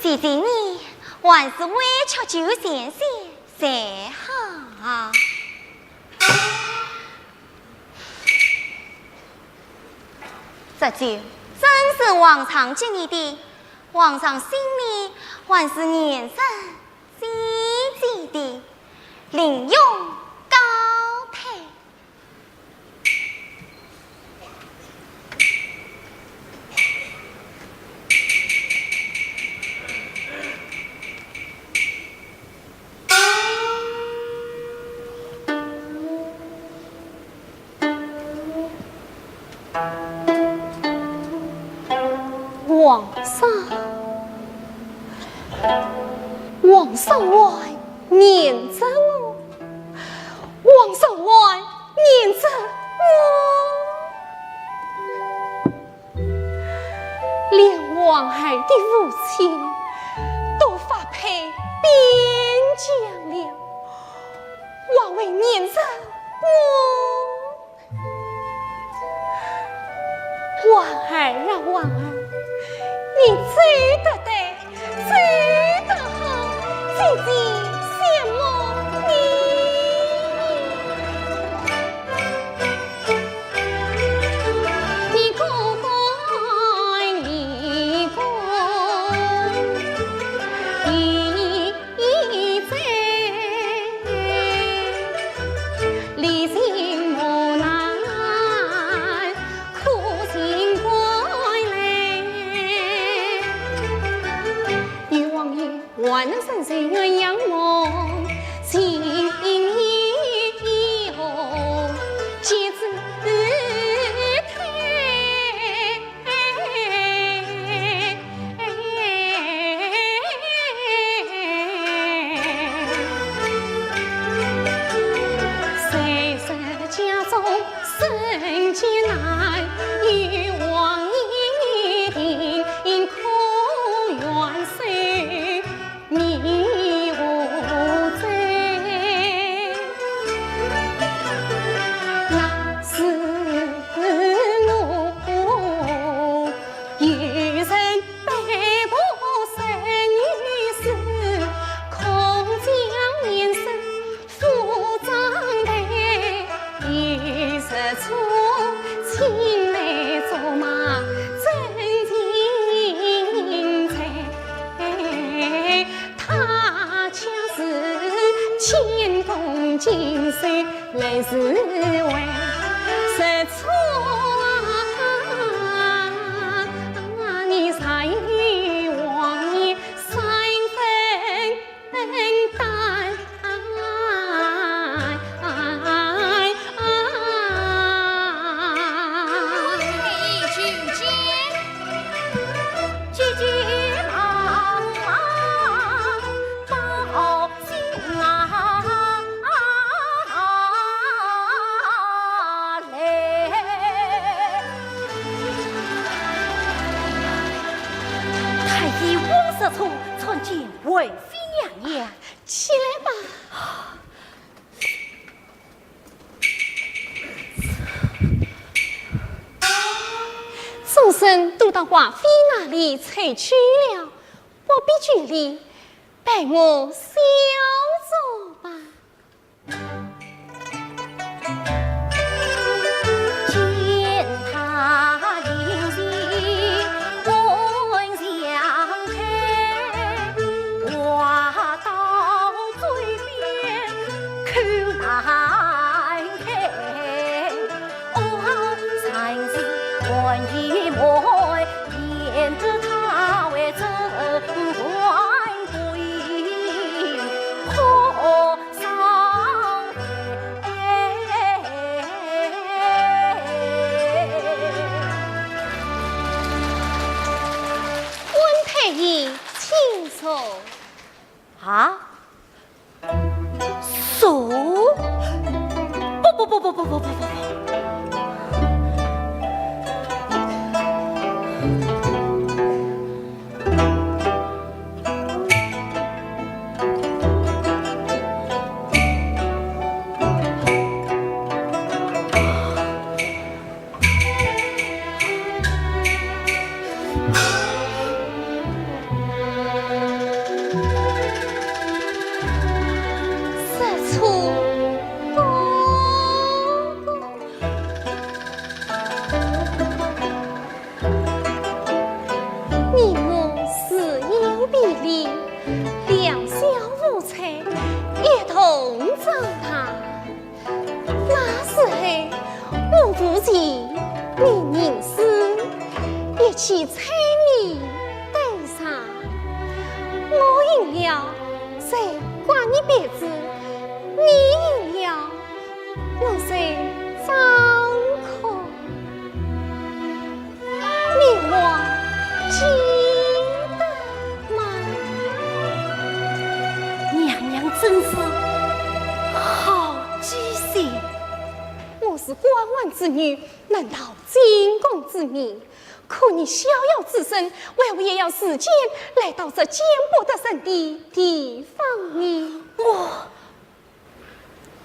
姐姐你还是委曲求全些才好。这酒正是皇上给你的，皇上心里还是念着姐姐的。 凌辱告退。皇上，皇上还念着我，皇上还念着我。连皇后的父亲都发配边疆了，还会念着我？ 皇后啊皇后，你走得对，走得好，姐姐羡慕你。你过关，你过，你 一醉，离情磨难，苦尽甘来。越王爷，还能生死鸳鸯梦，情意何，皆自退。 谁知家中生劫难，越王爷定可远送你何罪？太医王石聪参见惠妃娘娘。起来吧。众参都到华妃那里去了，不必拘礼， 待我小坐吧。温太医，请坐。啊？ 坐？不不不不不不不不不。你我自幼别离，两小无猜，一同长大。 那时候，我无钱，你吟诗，一起猜谜对答。我赢了，就挂你鼻子；你赢了，我就装哭。 你还记得吗？娘娘真是好记性。我是关外之女，难逃进宫之命，可你逍遥之身，为何也要自荐来到这见不得人的地方呢？我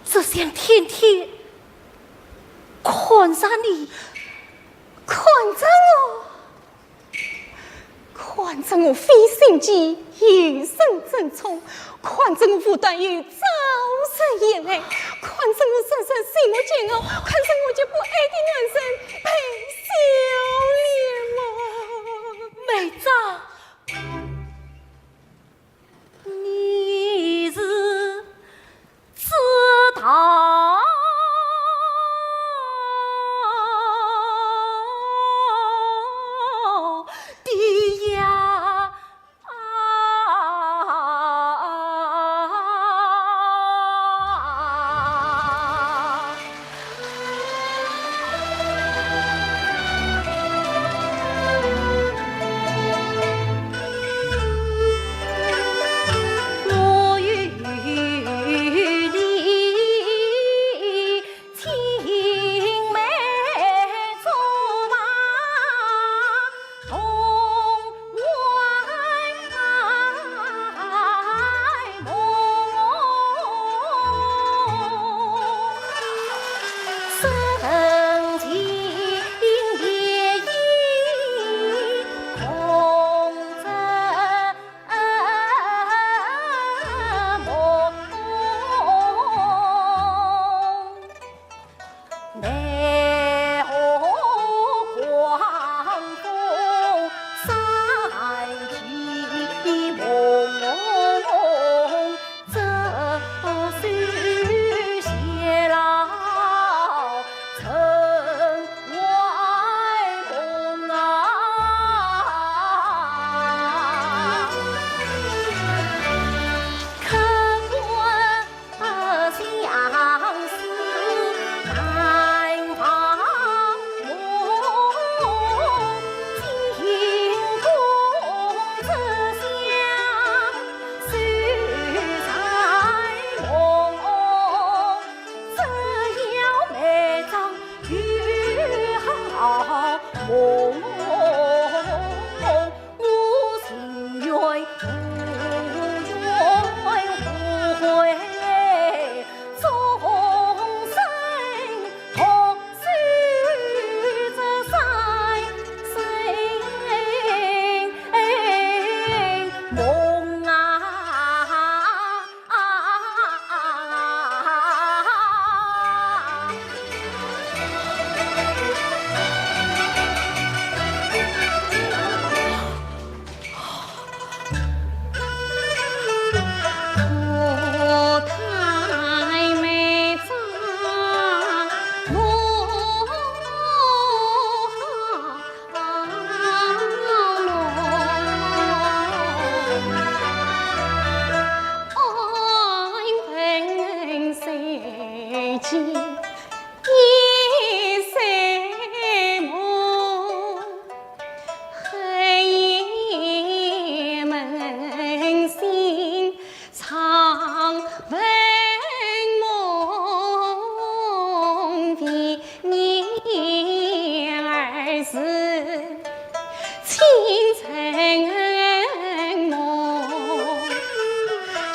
只想天天看着你。看着我，看着我飞行机有声振动，看着我不断有招人眼泪，看着我深深心目煎熬，看着我这不爱的男人被笑脸了。梅妃， 你是知道的呀。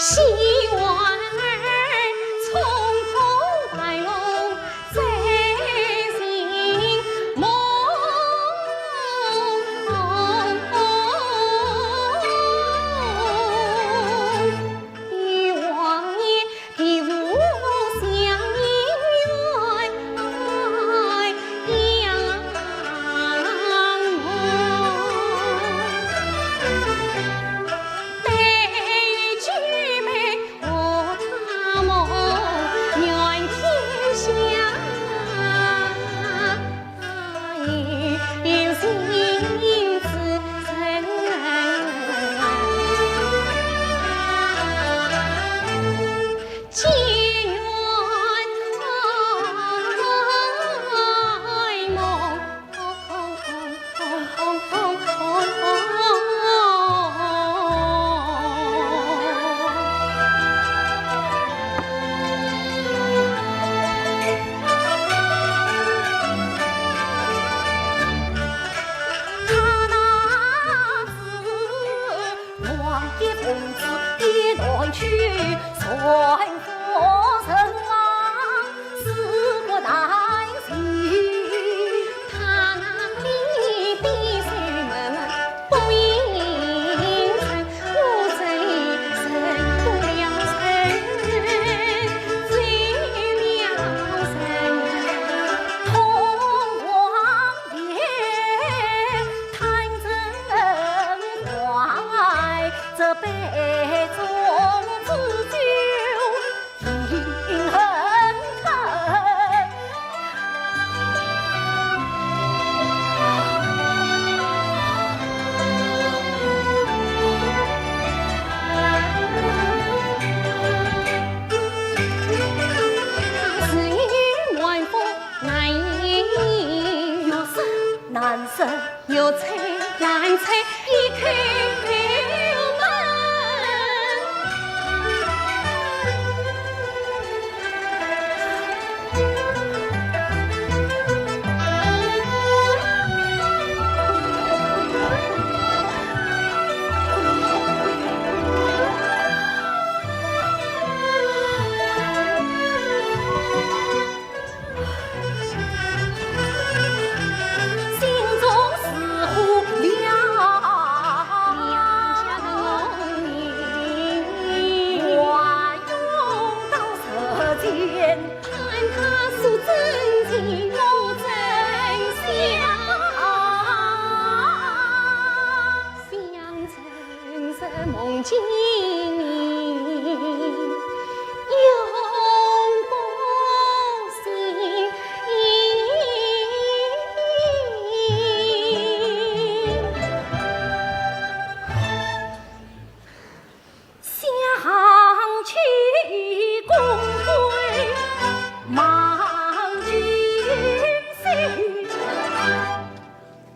西王儿冲破白龙在寻梦。与王爷 第五相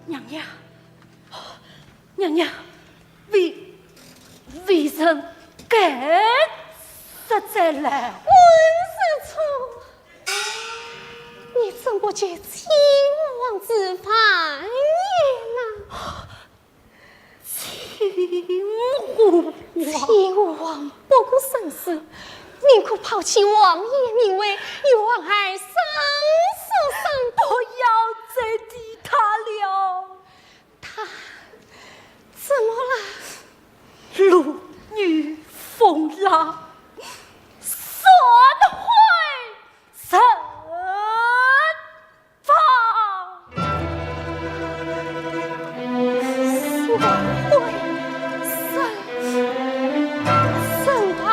娘娘，娘娘，微，微臣告辞哉啦。温实初，你怎不解秦王之烦言呐？ 秦王。秦王不顾生死，宁可抛弃王爷名位，与王儿生死相搏。不要再提他了。他怎么了？路遇风浪，山毁人 亡。王位身，身亡。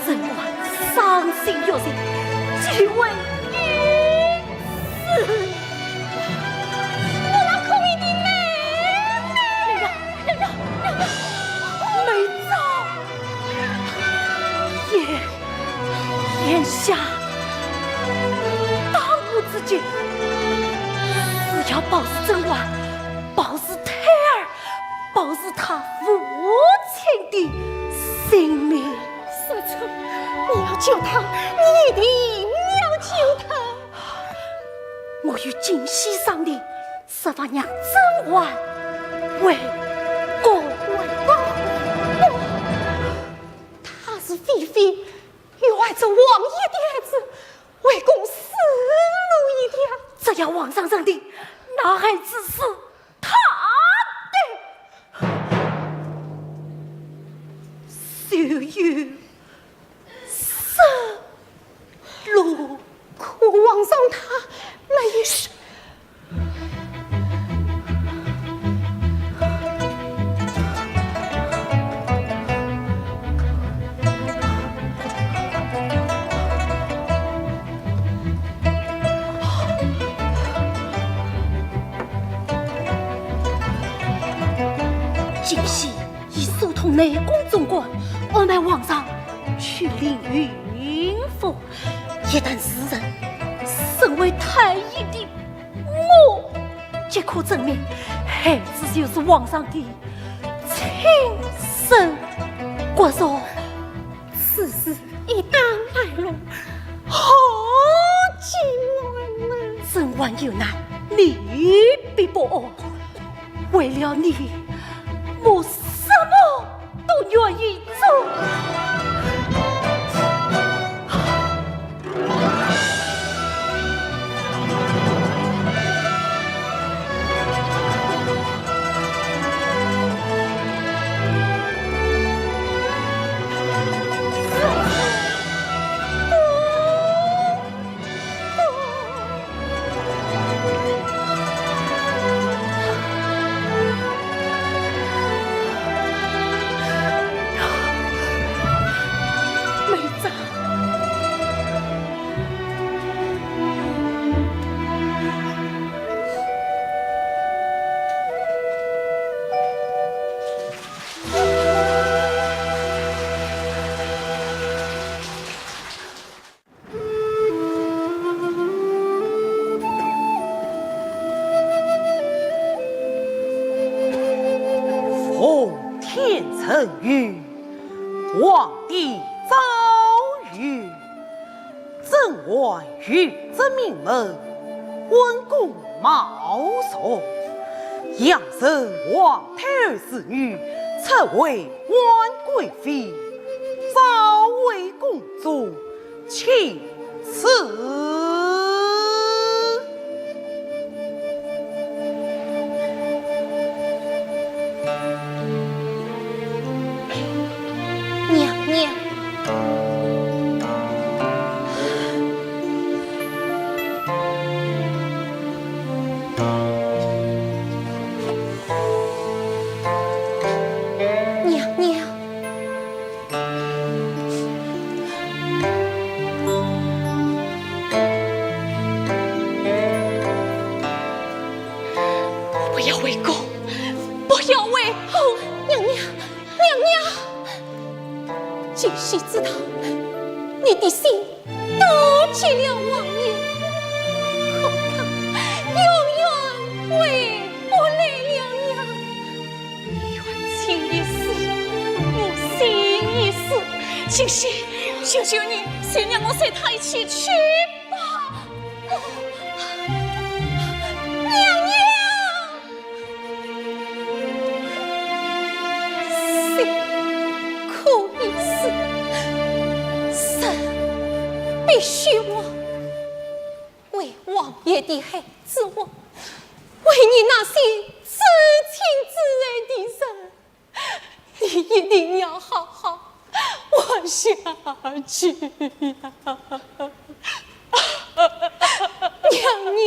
甄嬛伤心欲绝，只为一死。我那可怜的妹妹。 没招。眼，眼下，当务之急，是要保住甄嬛，保住胎儿，保住她父亲的性命。实初，你要救他，你一定要救他。我与金喜商定， 设法让甄嬛回宫。回宫？不，上认定那孩子是他的，就有失落。可皇上他没有说。 金喜已疏通内宫总管，安排皇上去领运符。一旦事成，身为太医的我，即可证明孩子就是皇上的亲生骨肉。 此事一旦败露，好结果呢？甄嬛有难，你必不安。为了你，我什么都愿意做。 奉天承运，皇帝诏曰：甄嬛御赐名门，温宫茂族，阳城皇太后之女，初为婉贵妃，早为宫中 请赐。娘娘。娘娘。 不要回宫，不要回宫！娘娘，娘娘，金喜知道你的心 妒忌了王爷，恐怕永远回不来了呀。远亲一死，不如心一死。金喜，求求你，就让我随他一起去吧。娘娘！ 心可以死，人必须活。为王爷的孩子活，为你那些至亲至爱的人，你一定要好好活下去呀！娘娘，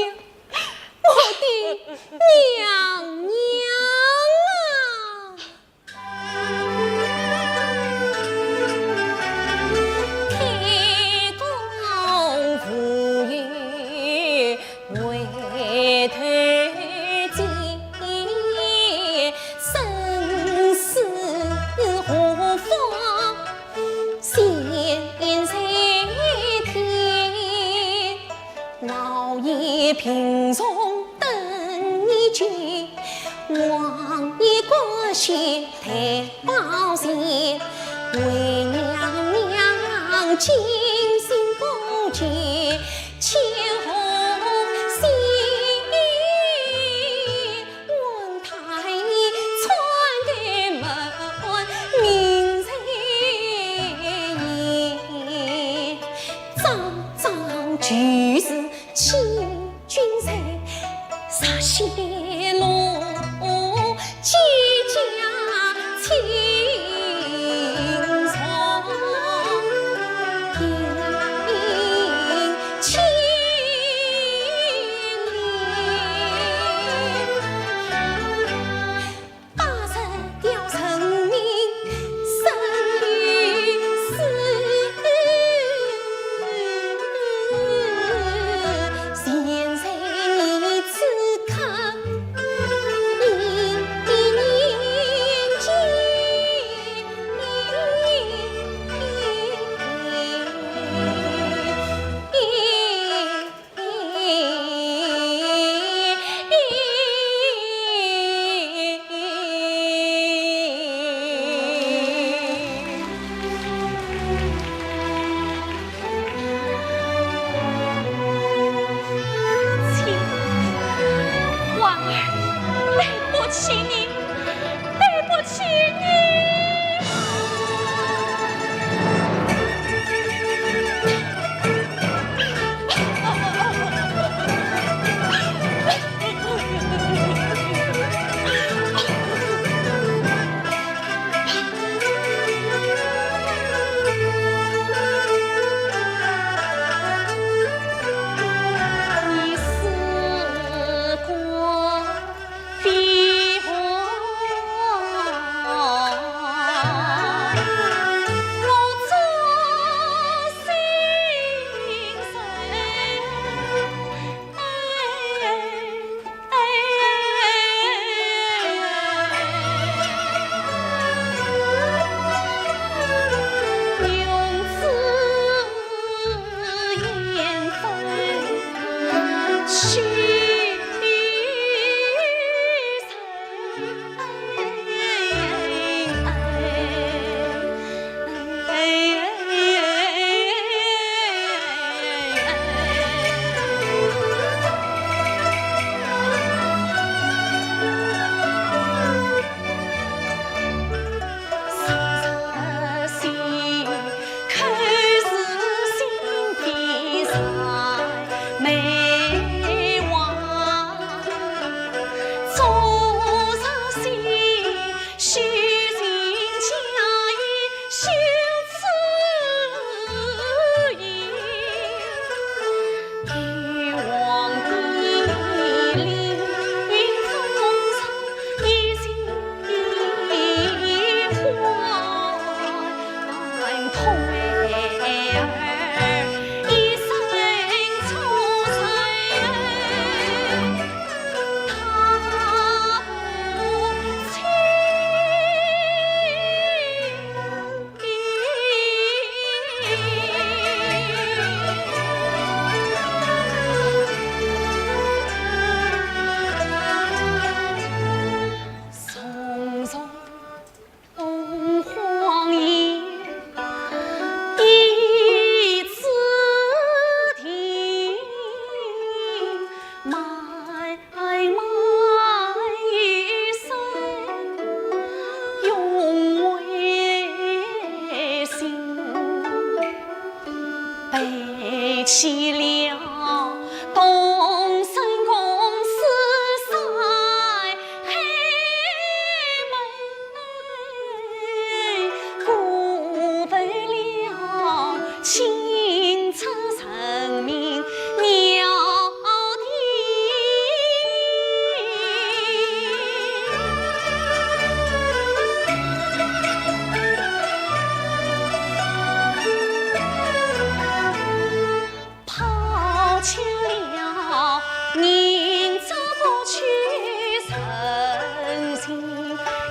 我的娘娘啊！ 老爷病重等已久，王爷国事太保全，为娘娘精心顾及，千红心。 张张就是欺君罪，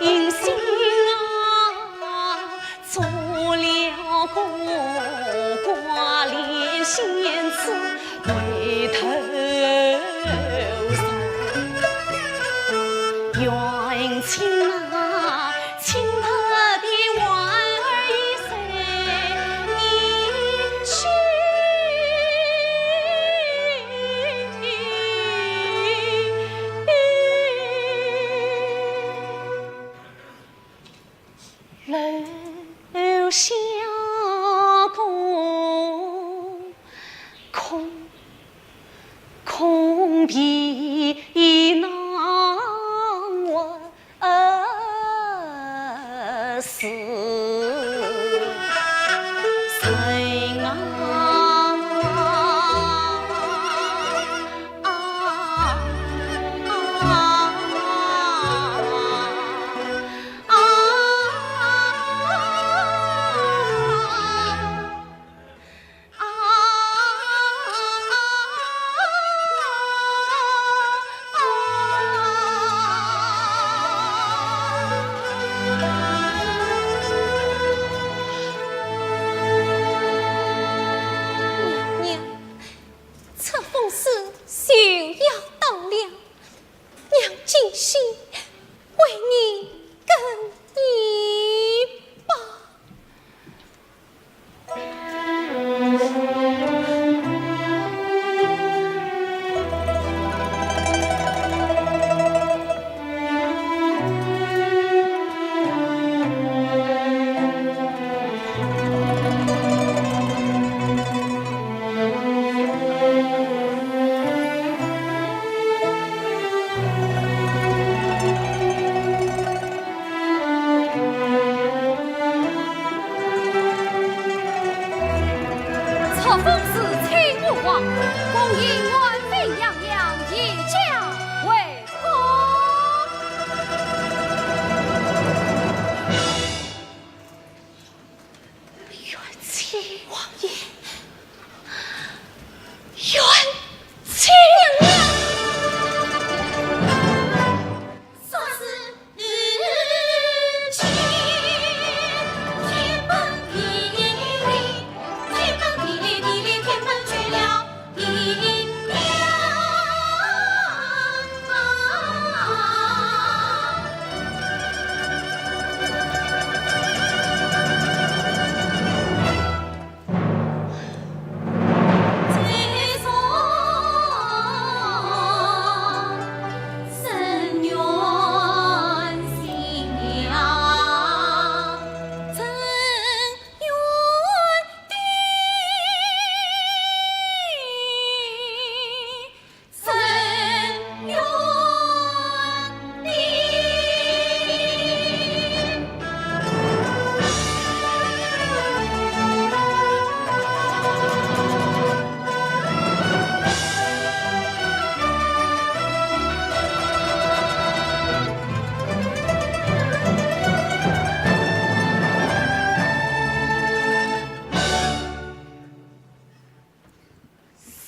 心啊，做了个挂脸仙子回头人。冤情啊，情不敌，还儿一生一世。 留下个空，空皮囊还是人啊。 娘娘， 春风使就要到了，娘今夕为你更衣吧。 春风使就我往，共饮晚风洋洋，一家为 公。冤情王爷，冤情！娘娘！说是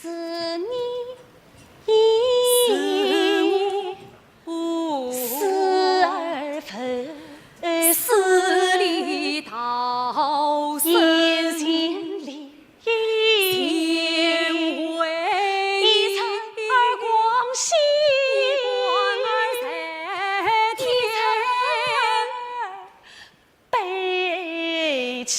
是你死而复，死里逃生。眼前里，一场耳光，一场耳光。悲戚。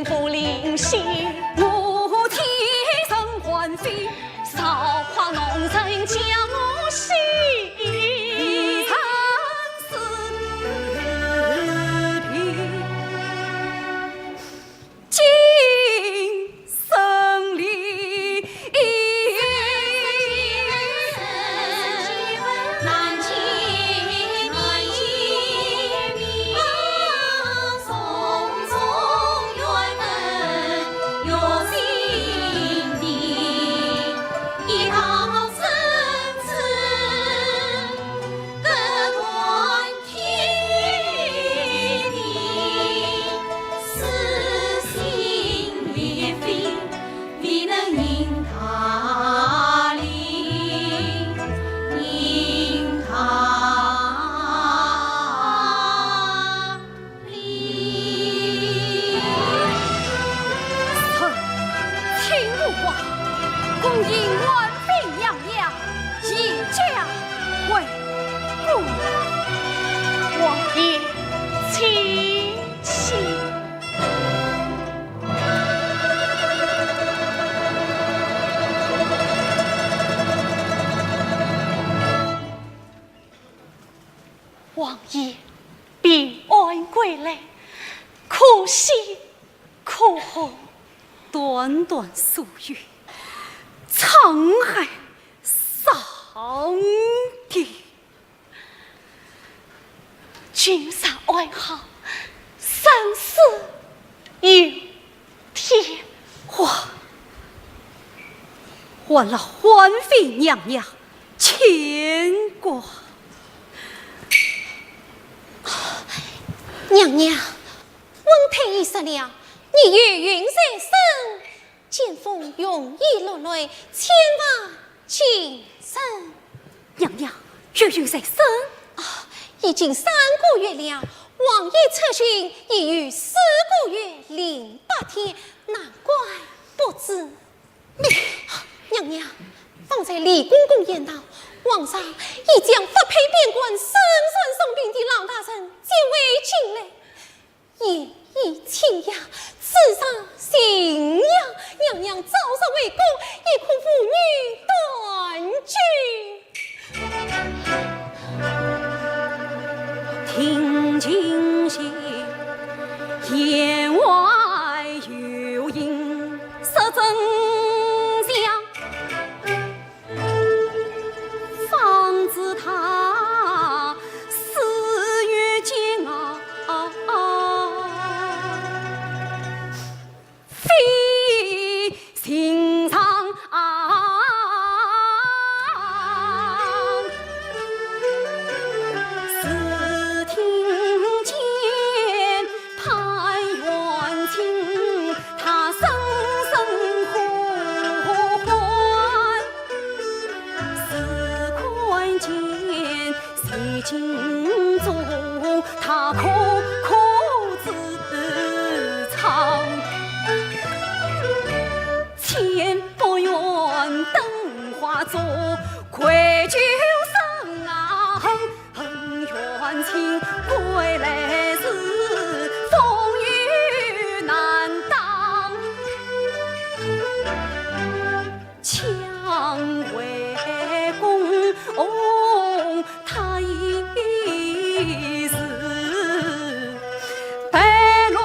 不灵犀。我天生还非，造化弄人将我戏。今生里。请勿慌，恭迎万岁娘娘。 一家回宫。王爷请起。王爷平安归来，可喜可贺。短短数月，沧海 桑田。君上安好，生死有天。还，还了万岁娘娘牵挂。娘娘，温太医说了，你有孕在身，见风容易落泪，千万 谨慎。娘娘，有孕在身？啊，已经三个月了，王爷出巡已有四个月零八天，难怪不知。你，娘娘，方才李公公言道，皇上已将发配边关、身染重病的老大人接回京来。 夜已清夜，此上荥阳，娘娘早日回宫，亦可抚育团聚。听今夕，言外有音，说真相。 方知他死于煎熬，非寻常。只听见 叹冤情，他声声呼唤。只看见谁镜中，他苦苦自怆。千百怨灯花烛，愧疚深啊，恨 恨冤情归来时，风雨难当。强为公，他已是败落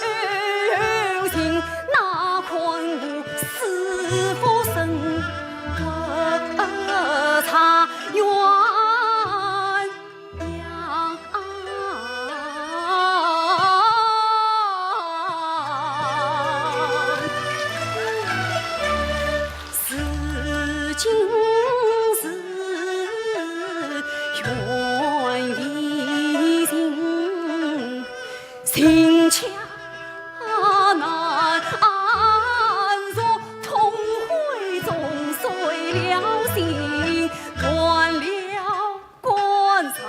流行，哪堪我死父身 差冤枉。如今是愿意情，心切 难安，若痛悔终碎了心，断了肝肠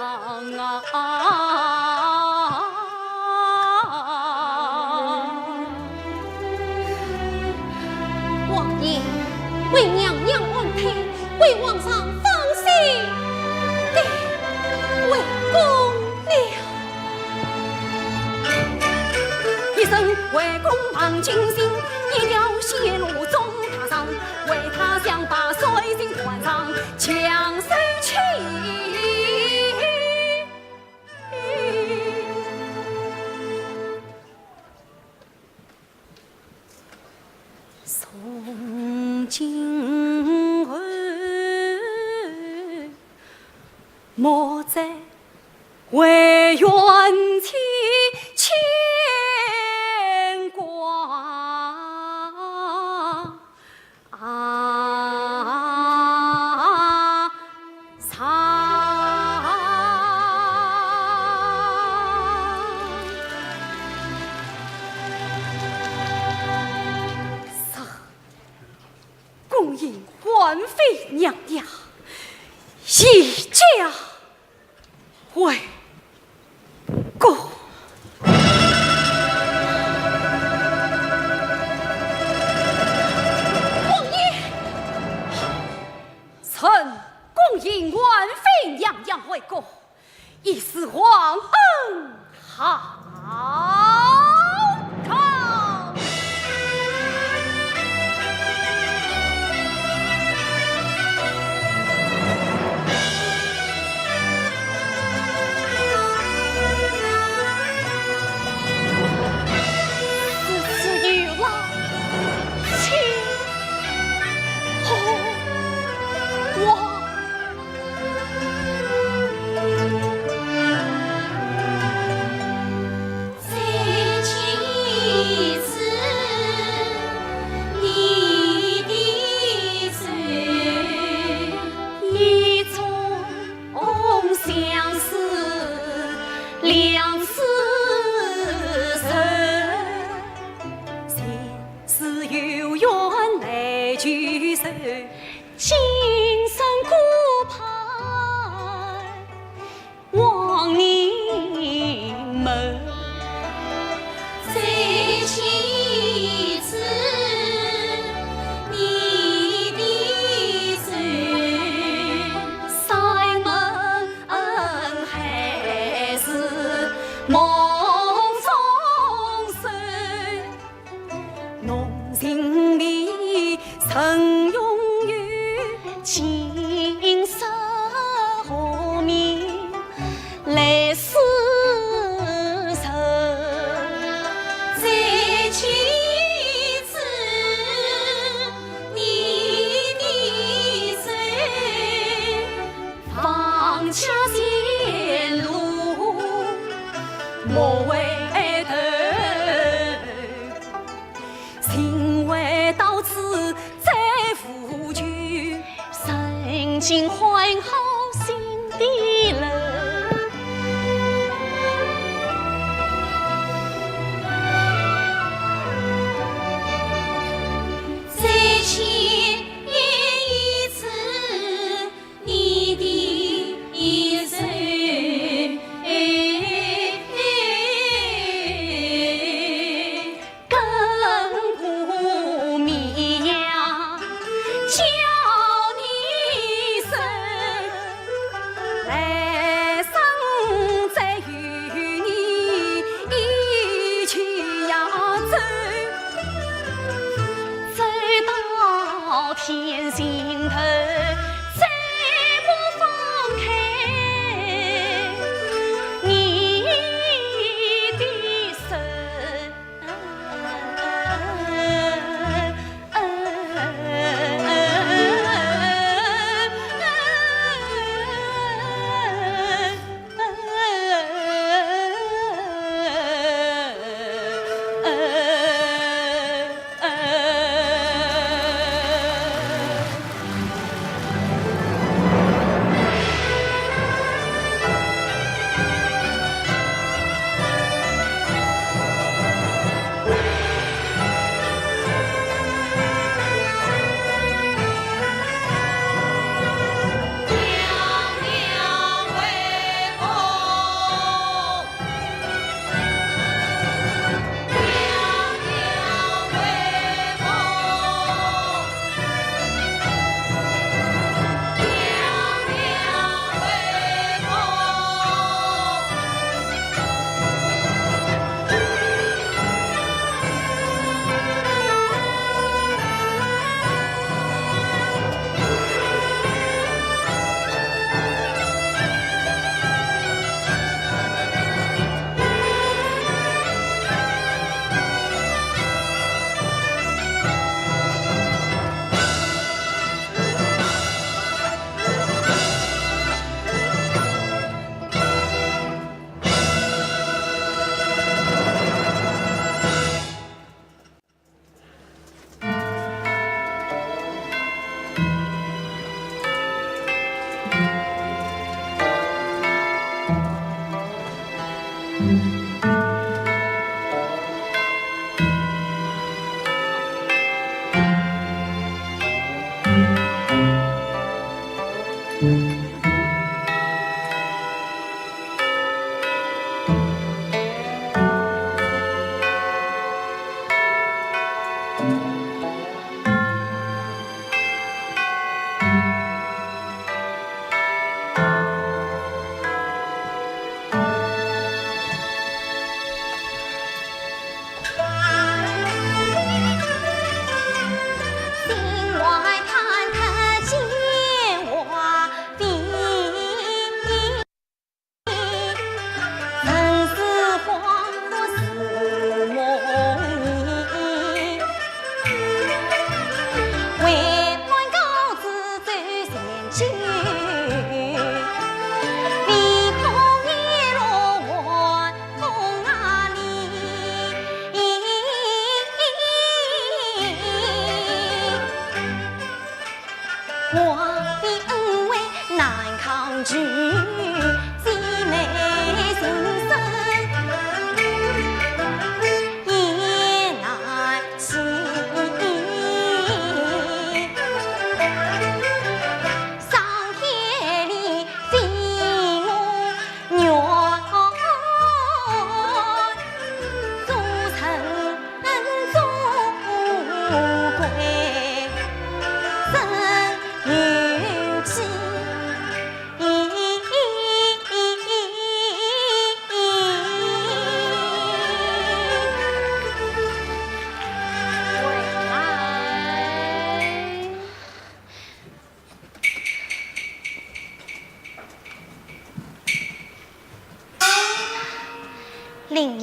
啊。王爷，为娘娘安胎，为皇上放心，对，回宫了。一声为公望尽心，一条血路中踏上，为他想把水晶断肠，强手去。从今后，莫再 为冤妻牵挂。啊，恭迎婉妃娘娘，一家 回宫。王爷，臣恭迎婉妃娘娘回宫，以示皇恩。 好。此次有劳，请。哦，我 今生顾盼望你们。最其次，你的罪，山门恩还是梦中事。 侬心里曾拥有，今生何名来世人？最其次，你的罪，放下前路，莫回头。 情回到此再无求，曾经换好新的楼。再见一次， 你的手，亘古绵阳叫你声，来生再与你一起呀走。 走到天尽头，再莫放开你的手。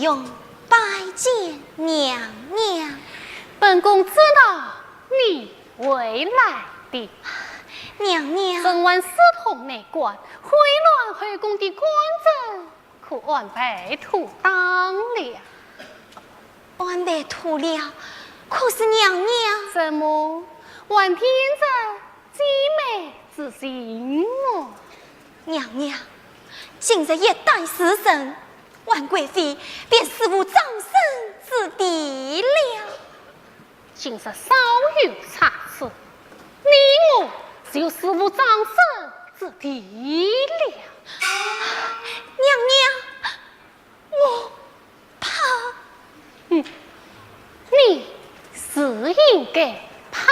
勇拜见娘娘。本宫知道你会来的。娘娘。甄嬛私通内官，擾乱后宫的干政，可安排妥当了。安排妥了，可是娘娘？怎么，还添着 姐妹之心么？娘娘，今日一旦事成，婉贵妃便死无葬身之地了。今日稍有差错，你我就死无葬身之地了。娘娘，我 怕。嗯，你是应该怕。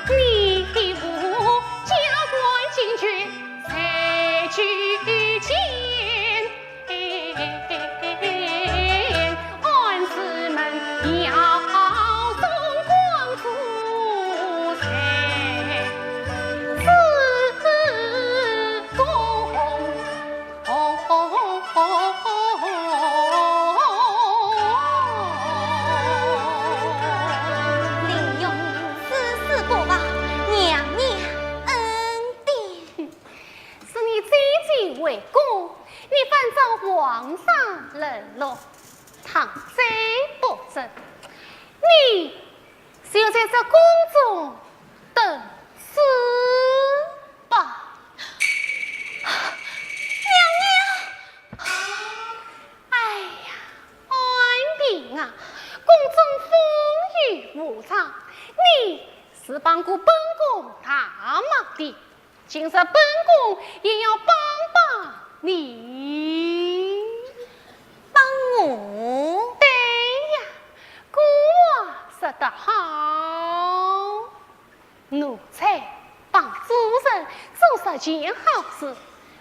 毕竟是我年纪轻来的，姐姐。姐姐。林墉，世事不报，娘娘恩典。是你姐姐为公，你反遭皇上冷落， 倘再不争，你就在这宫中等死吧。娘娘！哎呀，婉嫔啊，宫中风雨无常，你是帮过本宫大忙的， 今日本宫也要帮帮你。帮我？对呀，古话说得好，奴才帮主人做十件好事，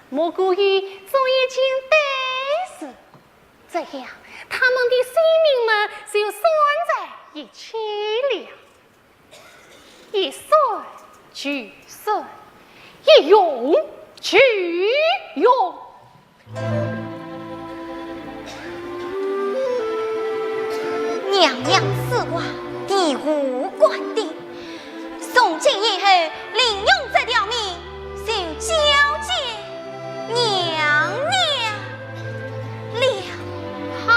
莫过于做一件对事。这样，他们的性命嘛，就算在一起了。 一算就算，一用就用。娘娘此话，提无关的。从今以后，林墉这条命 就交给娘娘了。好，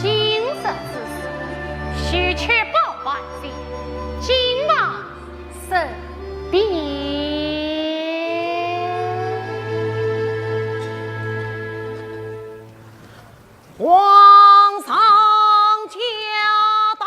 今日之事，须确保办齐，金榜题名。皇上驾到！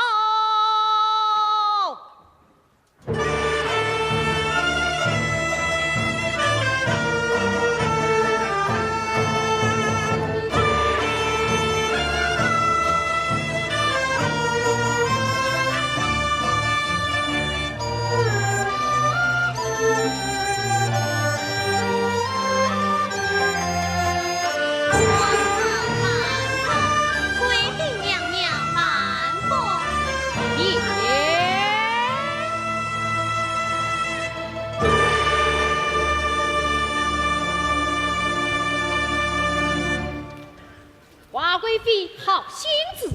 华贵妃好性子，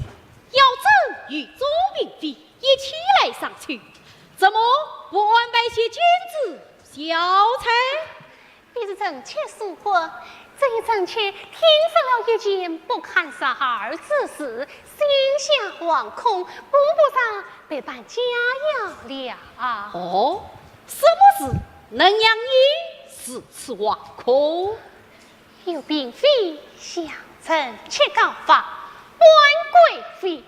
要朕与周嫔妃一起来上不安排些金子、小菜？ 便是臣妾疏忽，这一臣妾听说了一件不堪入耳之事，心下惶恐，顾不上备办佳肴了。哦，什么事能让你如此惶恐？有嫔妃向臣妾告发，婉贵妃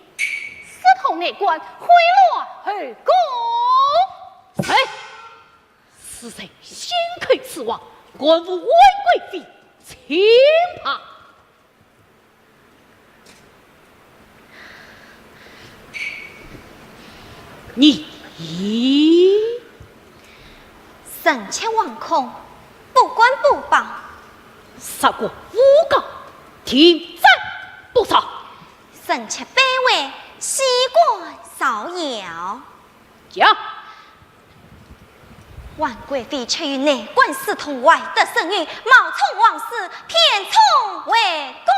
私通内官，贿赂后宫。谁？ 此人信口雌黄，敢污婉贵妃清白。你……臣妾惶恐，不敢不报。杀官污告，定斩不赦。臣妾卑微，岂敢造谣。讲。 婉贵妃却与内官私通，坏得声誉，冒充皇室，骗充后宫。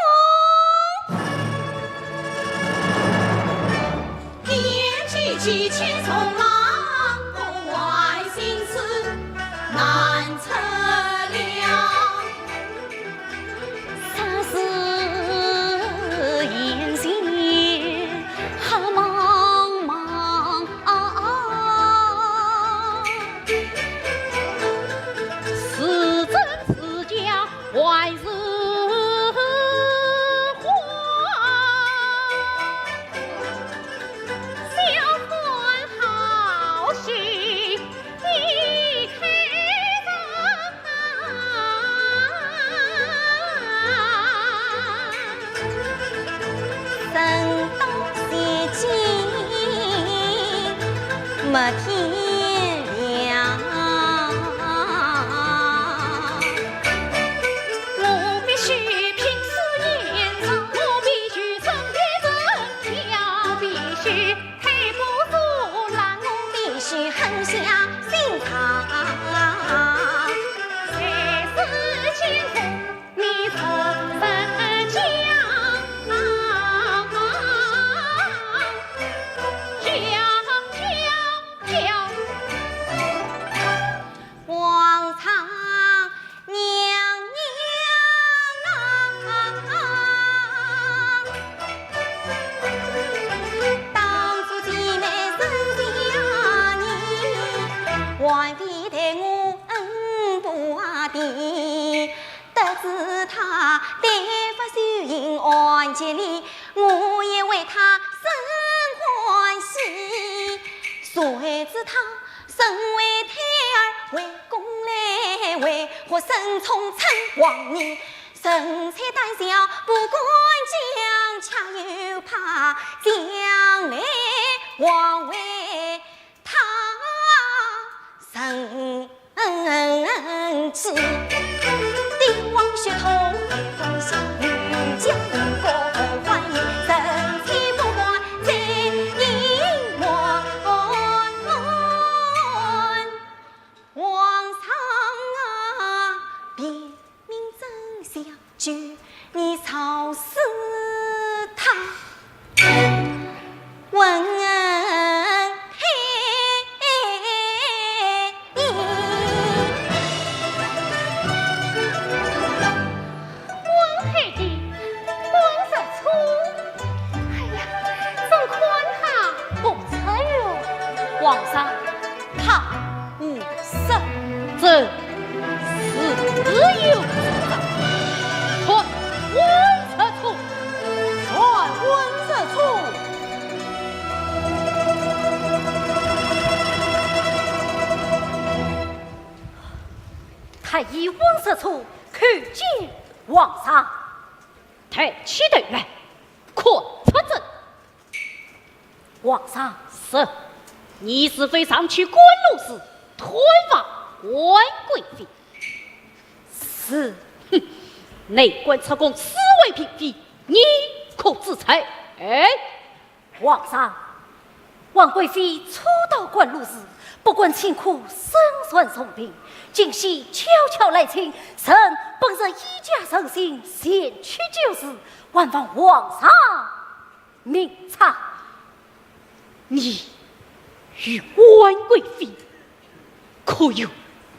都有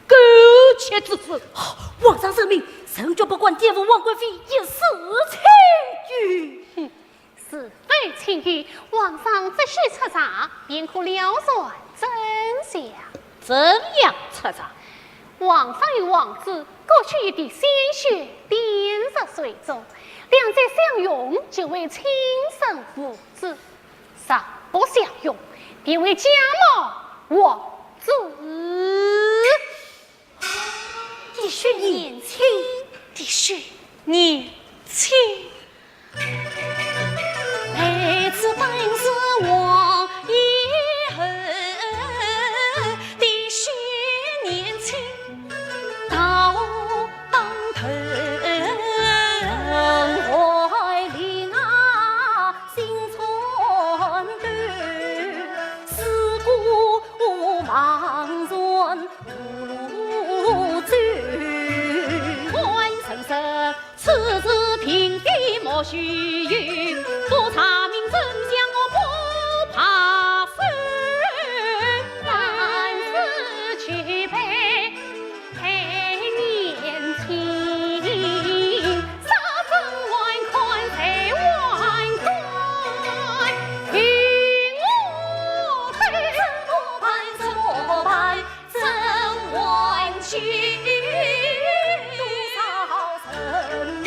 勾结之事。皇上圣明，臣决不管玷污皇贵妃一丝清誉。哼，是非清誉，皇上只需彻查，便可了然真相。怎样彻查？皇上与皇子各取一滴鲜血，点入水中，两者相溶，就会轻身无 子，若不相溶，便会假冒皇子。滴血验亲，滴血验亲。孩子本是王爷后，滴血验亲到当头。人怀里啊 心穿透，自古茫然无路走。官人说此事并非莫须有，不查明真相我不罢休。万事俱备 待验亲，啥人还看谁还看，与我走。怎么办，怎么办，怎还去？多少人命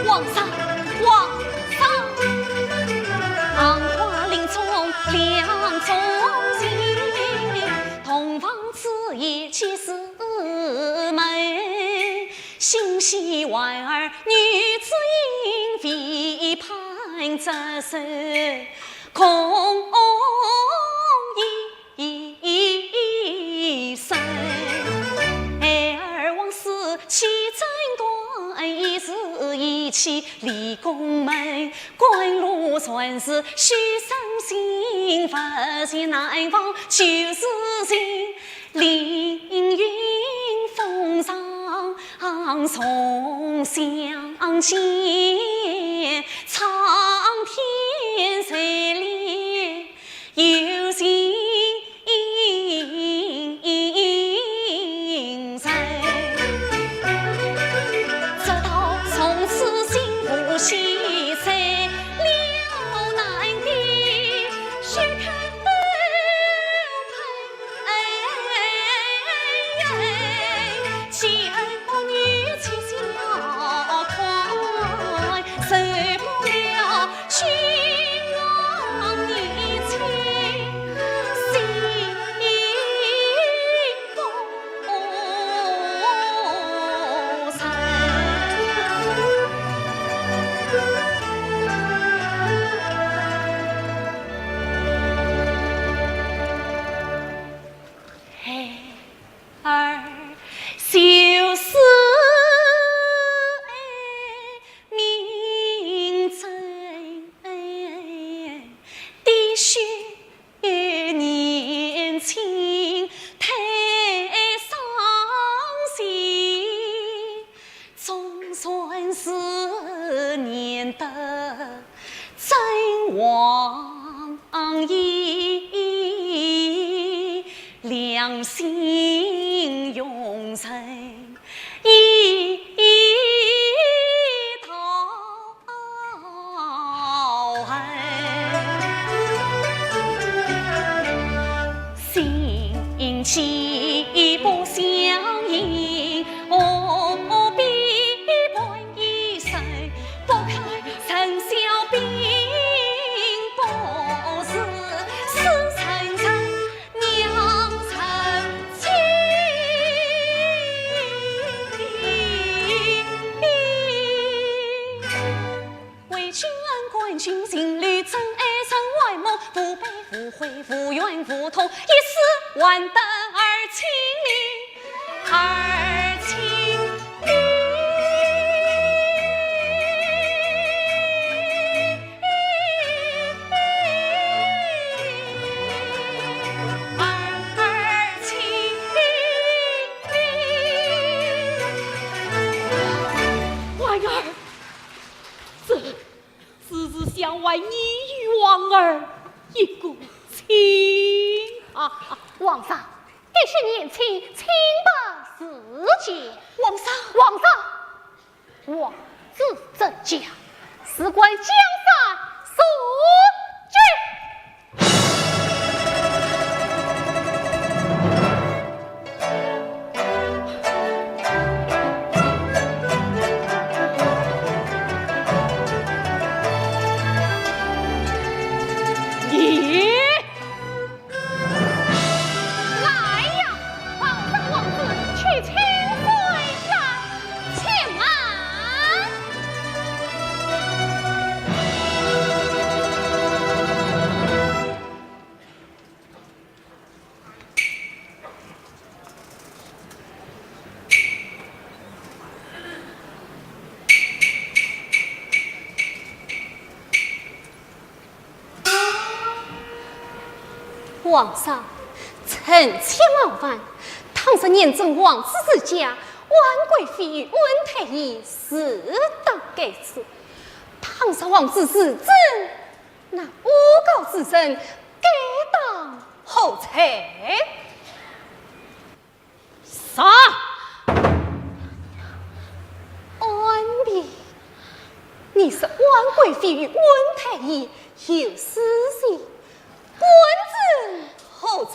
皇上，皇上！唐花林中两种情，洞房之夜几时暝？ 心系孩儿女子，因为盼折寿空一生。孩儿往事岂曾断，一字一气立宫门。官路传事须省心，不见难忘旧时情。 凌云峰上重相见，苍天垂怜有情人。直到从此心不系，谁了难的，须看 儿就是明真的血缘亲，太伤心。 总算是认得真王爷，两心永成一道恨。心急不相应， 何必伴一生，不堪陈小兵不是死，陈真娘陈情。为君恩感情，情侣真爱真爱慕，无悲无悔，无怨无痛，一世还得儿情名。 儿情名。儿情名。还你与王儿一个亲。啊，皇上，的确年轻，清白自洁。皇上，皇上， 王子之家，事关江山社稷。你 来呀，皇上王子去请罪来，且慢。 皇上，臣妾冒犯，倘若认准王子之家，婉贵妃与温太医是到该处。倘若王子是真，那诬告之人该当何罪？ 啥？安平，你说婉贵妃与温太医有私情，官人何罪？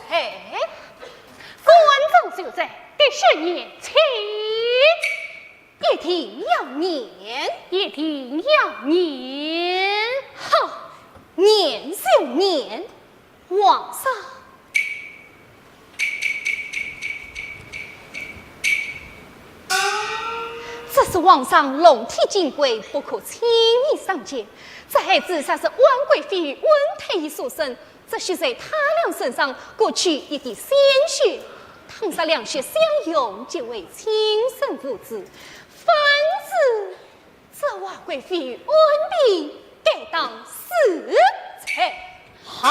官人就在，滴血验亲。一定要验。一定要验。好，验就验。 皇上，这是皇上龙体金贵，不可轻易伤及。这孩子若是婉贵妃与温太医所生，这血在他俩身上各取一滴鲜血，倘若两血相融，即为亲生父子。反之， 这婉贵妃与安平该当死罪。好，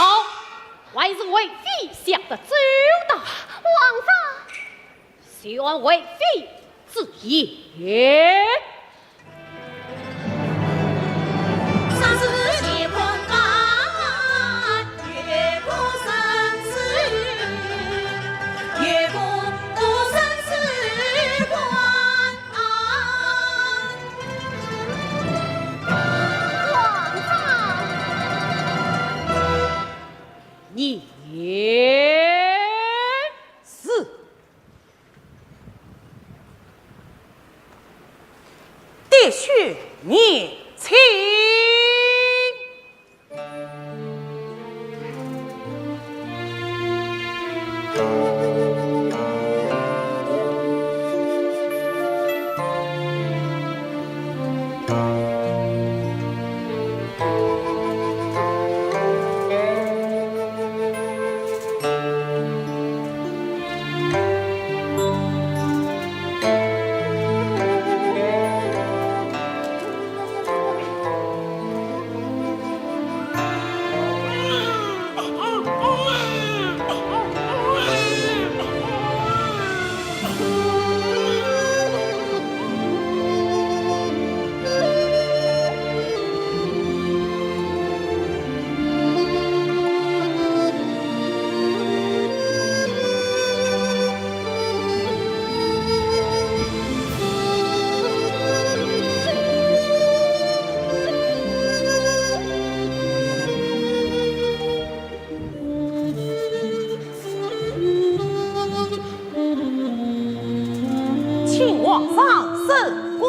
还是为妃想得周到。皇上，宣为妃之言。 皇上。你是。 滴血验亲。 请皇上升官。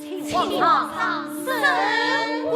请皇上升官。